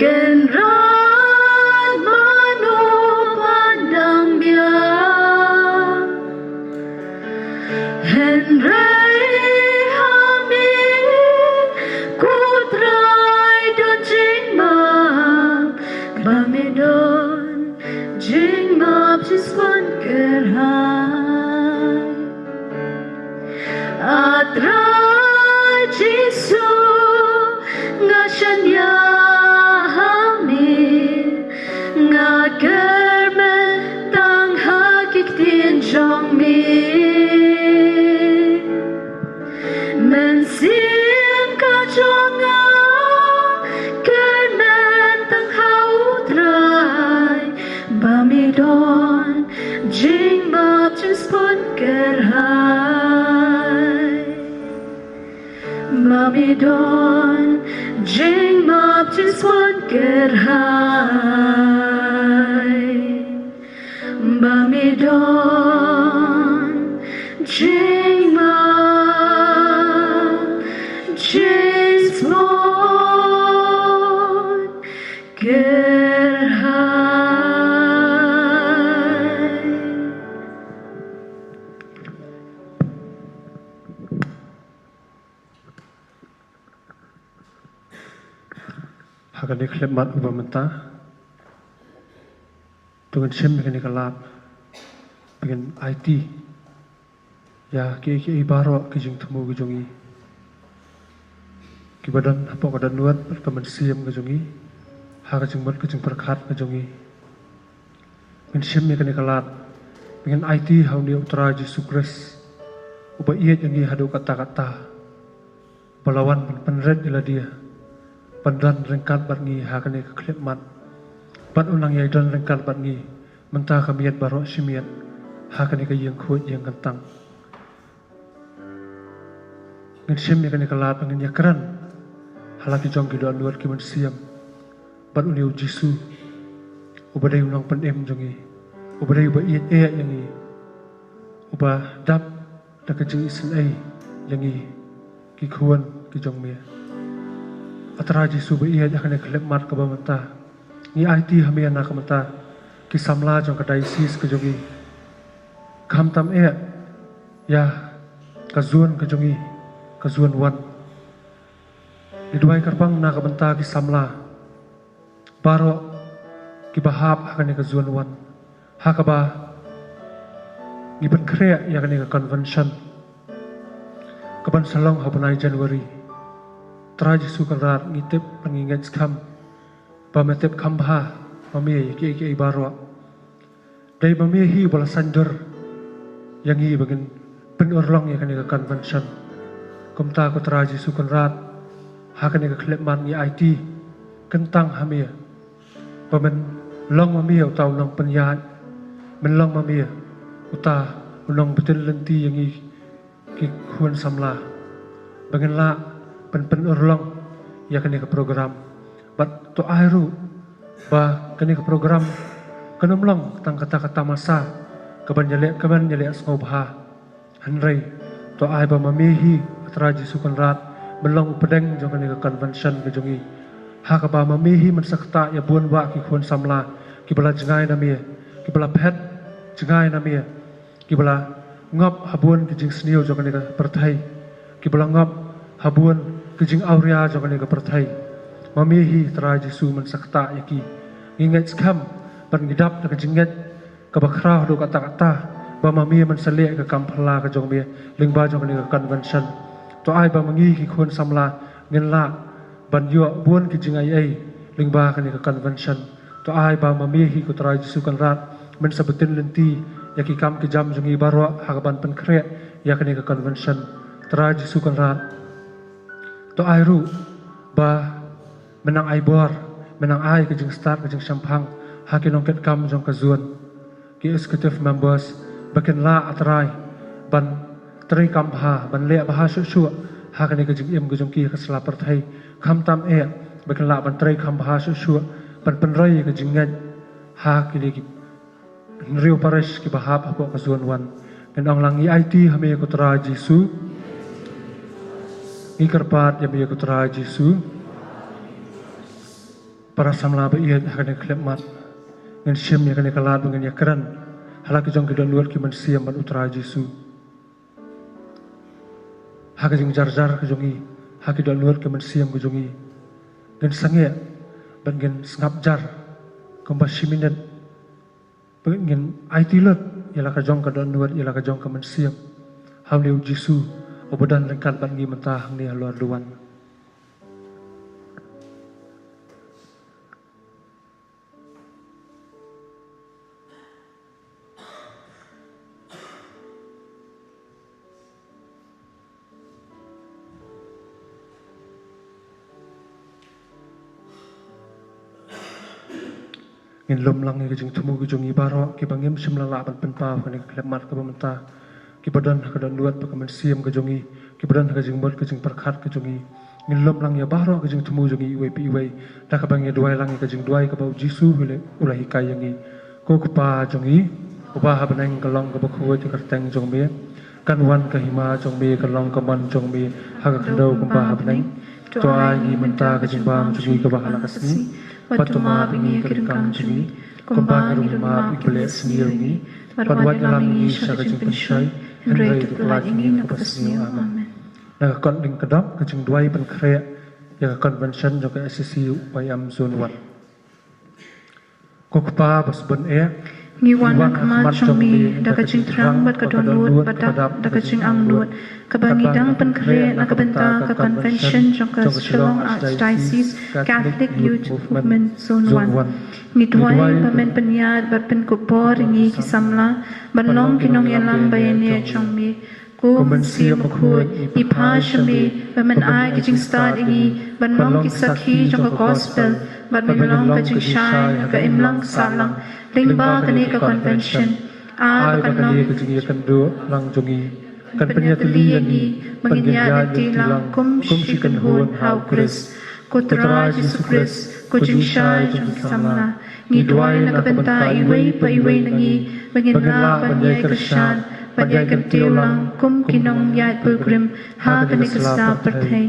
kin rat mano ban dang biang. Hynrei ha me, ko Trai, don jingmap, ba me don jingmap jingspot kyrhai. A Trai Jisu, nga shaniah ha me, nga kyrmen tang ha ki ktien jong me. Mynsiem ka jong nga kyrmen tang ha U Trai, ba me don jingmap jingspot kyrhai. Ba me don jingmap jingspot kyrhai. Ba me don jingmap jingspot kyrhai. Ha kane ka khyllipmat uba mynta, to ngin shim ïa kane ka lad, ba ngin aiti ïa kiei kiei baroh ki jingthmu ki jong ngi, kiba don hapoh ka dohnud bad ka mynsiem ka jong ngi, ha ka jingmut ka jingpyrkhat ka jong ngi. Ngin shim ïa kane ka lad, ba ngin aiti ha une U Trai Jisu Khrist, uba ïeit ïa ngi haduh katta katta, ba la wan ban pynrit ïa lade, ban don ryngkat bad ngi ha kane ka khyllipmat, bad un nang ïai don ryngkat bad ngi mynta ka miet baroh shi miet, ha kane ka ïing khuid ïing kyntang. Ngin shim ïa kane ka lad, ngin ïakren ha la ki jong ki dohnud ki mynsiem bad une U Jisu, uba dei U Nongpynim jong ngi, uba dei uba ïeit ïa ngi, uba dap da ka jingisynei ïa ngi, ki khun ki jong me. A Trai Jisu ba ïeit, ha kane ka khyllipmat kaba mynta, ngi aiti ha me na ka bynta ki samla jong ka diocese ka jong ngi, Khamtam eh ïa ka zone ka jong ngi, ka zone one. Ngi duwai kyrpang na ka bynta ki samla baroh kiba hap ha kane ka zone one, ha kaba ngi pynkhreh ïa kane ka convention kaban sa long ha u bnai January. Trai Jisu Kynrad, ngi tip bad ngi ngeit skhem ba me tip kham bha ma me ïa kiei kiei baroh. Dei ma me hi ba la saiñdur ïa ngi ba ngin pynurlong ïa kane ka convention. Kumta ko Trai Jisu Kynrad, ha kane ka khyllipmat ngi aiti kyntang ha me ba men long ma me uta u nongpynïaid, men long ma me uta u nongpynbtin lynti ïa ngi ki khun samla ba ngin lah pyn pynurlong ïa kane ka program. Bad to ai ruh ba kane ka program kan ym long tang kata ka tamasa kaban ïaleh, kaban ïaleh sngewbha. Hynrei to ai ba ma me hi, Trai Jisu Kynrad, men long u pdeng jong kane ka convention ka jong ngi, ha kaba ma me hi men sa ktah ïa bun bah ki khun samla kiba la jngai na me, kiba la phet jngai na me, kiba la ngop ha bun ki jingsniew jong kane ka pyrthei, kiba la ngop ha bun ki jingawria jong kane ka pyrthei. Ma me hi Trai Jisu men sa ktah ïa ki. Ngi ngeit skhem bad ngi dap da ka jingngeit kaba khraw haduh katta katta ba ma me men sa leh ka kam phylla ka jong me lyngba jong kane ka convention. To ai ba ma ngi ki khun samla ngin lah ban ïoh bun ki jingai ei lyngba kane ka convention. To ai ba ma me hi ko Trai Jisu Kynrad, men sa btin lynti ïa ki kam ki jam jong ngi baroh ha kaban pynkhreh ïa kane ka convention. Trai Jisu Kynrad, to ai ruh ba men nang ai bor, men nang ai ka jingstad ka jingshemphang ha ki nongkitkam jong ka zone, ki executive members, ba kin lah, A Trai, ban trei kham bha, ban leh bha shuh shuh ha kane ka jingim ka jong ki ha ka sla pyrthei. Khamtam eh ba kin lah ban trei kham bha shuh shuh ban pynroi ka jingngeit ha kine ki hynriew parish kiba hap hapoh ka zone one. Ngin ong lang, ngi aiti ha me ko Trai Jisu. Ngi kyrpad ïa me ko Trai Jisu. Para samla ba ïeit, ha kane ka khyllipmat ngin shim ïa kane ka lad ba ngin ïakren ha la ki jong ki dohnud ki mynsiem bad u Trai Jisu. Ha ka jingjar jar ka jong ngi, ha ki dohnud ki mynsiem ka jong ngi, ngin sangeh bad ngin sngap jar kumba shi minit. Ngin aiti lut ïa la ka jong ka dohnud, ïa la ka jong ka mynsiem ha une u Jisu uba don ryngkat bad ngi mynta hangne halor duwan. Ngin lum lang ïa ka jingthmu ka jong ngi baroh, kiba ngim shym la lah ban pynpaw ha kane ka khyllipmat kaba mynta, kiba don ha ka dohnud bad ka mynsiem ka jong ngi, kiba don ha ka jingmut ka jingpyrkhat ka jong ngi. Ngin lum lang ïa baroh ka jingthmu jong ngi iwei pa iwei da kaba ngi duwai lang ïa ka jingduwai kaba u Jisu u la, u la hikai ïa ngi. Ko Kpa jong ngi uba ha bneng, ka long kaba khuid ka kyrteng jong me. Kan wan ka hima jong me, kan long ka mon jong me ha ka khyndew kumba ha bneng. To ai ngi mynta ka jingbam jong ngi kaba ha la ka sngi. Bad to map ïa ngi ka donkam jong ngi kumba ngi ruh ngi map ïa kiba leh sniew ïa ngi. Bad wat ïalam ïa ngi sha ka jingpynshoi, hynrei to pynlait ïa ngi na kaba sniew. Amen. Na ka kot lyngkot dap, ka jingduwai pynkhreh ïa ka convention jong ka S C C Y M Zone one. Ko Kpa ba sbun eh, ngi wan ha khmat jong me da ka jingthrang bad ka dohnud bad da ka jingangnud kaba ngi dang pynkhreh na ka bynta ka convention jong ka Shillong Archdiocese Catholic Youth Movement Zone one. Ngi duwai ba men pynïaid bad pynkup bor ïa ngi ki samla ban long ki nongïalam ba ïaineh jong me. Ko Mynsiem Bakhuid, ngi phai sha me ba men ai ka jingstad ïa ngi ban long ki sakhi jong ka gospel bad ban long ka jingshai ha ka imlang sahlang lyngba kane ka convention. Ai ba kan long ka jingïakynduh lang jong ngi, kan pynïatylli ïa ngi ba ngin ïaid lynti lang kum shi kynhun ha U Khrist. Ko Trai Jisu Khrist, ko jingshai jong ki samla, ngi duwai na ka bynta iwei pa iwei na ngi ba ngin lah ban ïai kyrshan bad ïai kyntiew lang kum ki nongïaid pilgrim ha kane ka sla pyrthei.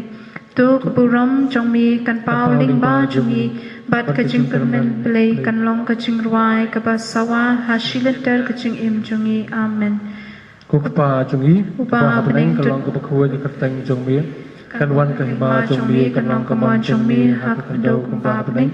To ka burom jong me kan paw lyngba jong ngi Bad ka jingkyrmen Blei kan long ka jingrwai kaba sawa ha shilynter ka jingim jong ngi. Amen. Ko Kpa jong ngi, uba ha bneng, ka long kaba khuid ka kyrteng jong me. Kan wan ka hima jong me, kan long ka mon jong me ha ka khyndew kumba ha bneng.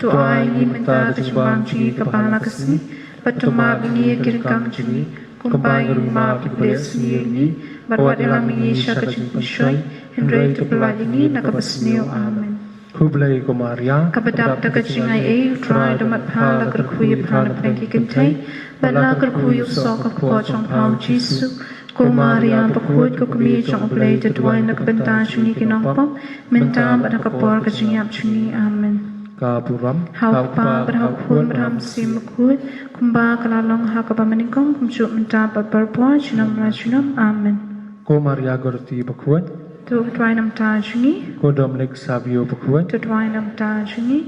To ai ngi mynta ka jingbam jong ngi kaba ha la ka sngi. Bad to map ïa ngi ki ryngkang jong ngi, kumba ngi ruh ngi map ïa kiba leh sniew ïa ngi. Bad wat ïalam ïa ngi sha ka jingpynshoi, hynrei to pynlait ïa ngi na kaba sniew. Amen. Khublei ko Maria, kaba dap da ka jingaiei, U Trai u don bad pha. La kyrkhu ïa pha napdeng ki kynthei, bad la kyrkhu ïa u soh ka kpoh jong pha U Jisu. Ko Maria bakhuid, ko Kmie jong U Blei, to duwai na ka bynta jong ngi ki nongpop, mynta bad ha ka por ka jingïap jong ngi. Amen. Ka burom ha U Kpa bad ha U Khun bad ha U Mynsiem Bakhuid, kumba ka la long ha kaba mynnyngkong, kumjuh mynta bad barabor, junom la junom. Amen. Ko Maria Gorti bakhuid, to duwai na ka bynta jong ngi. Ko Dominic Savio bakhuid, to duwai na ka bynta jong ngi.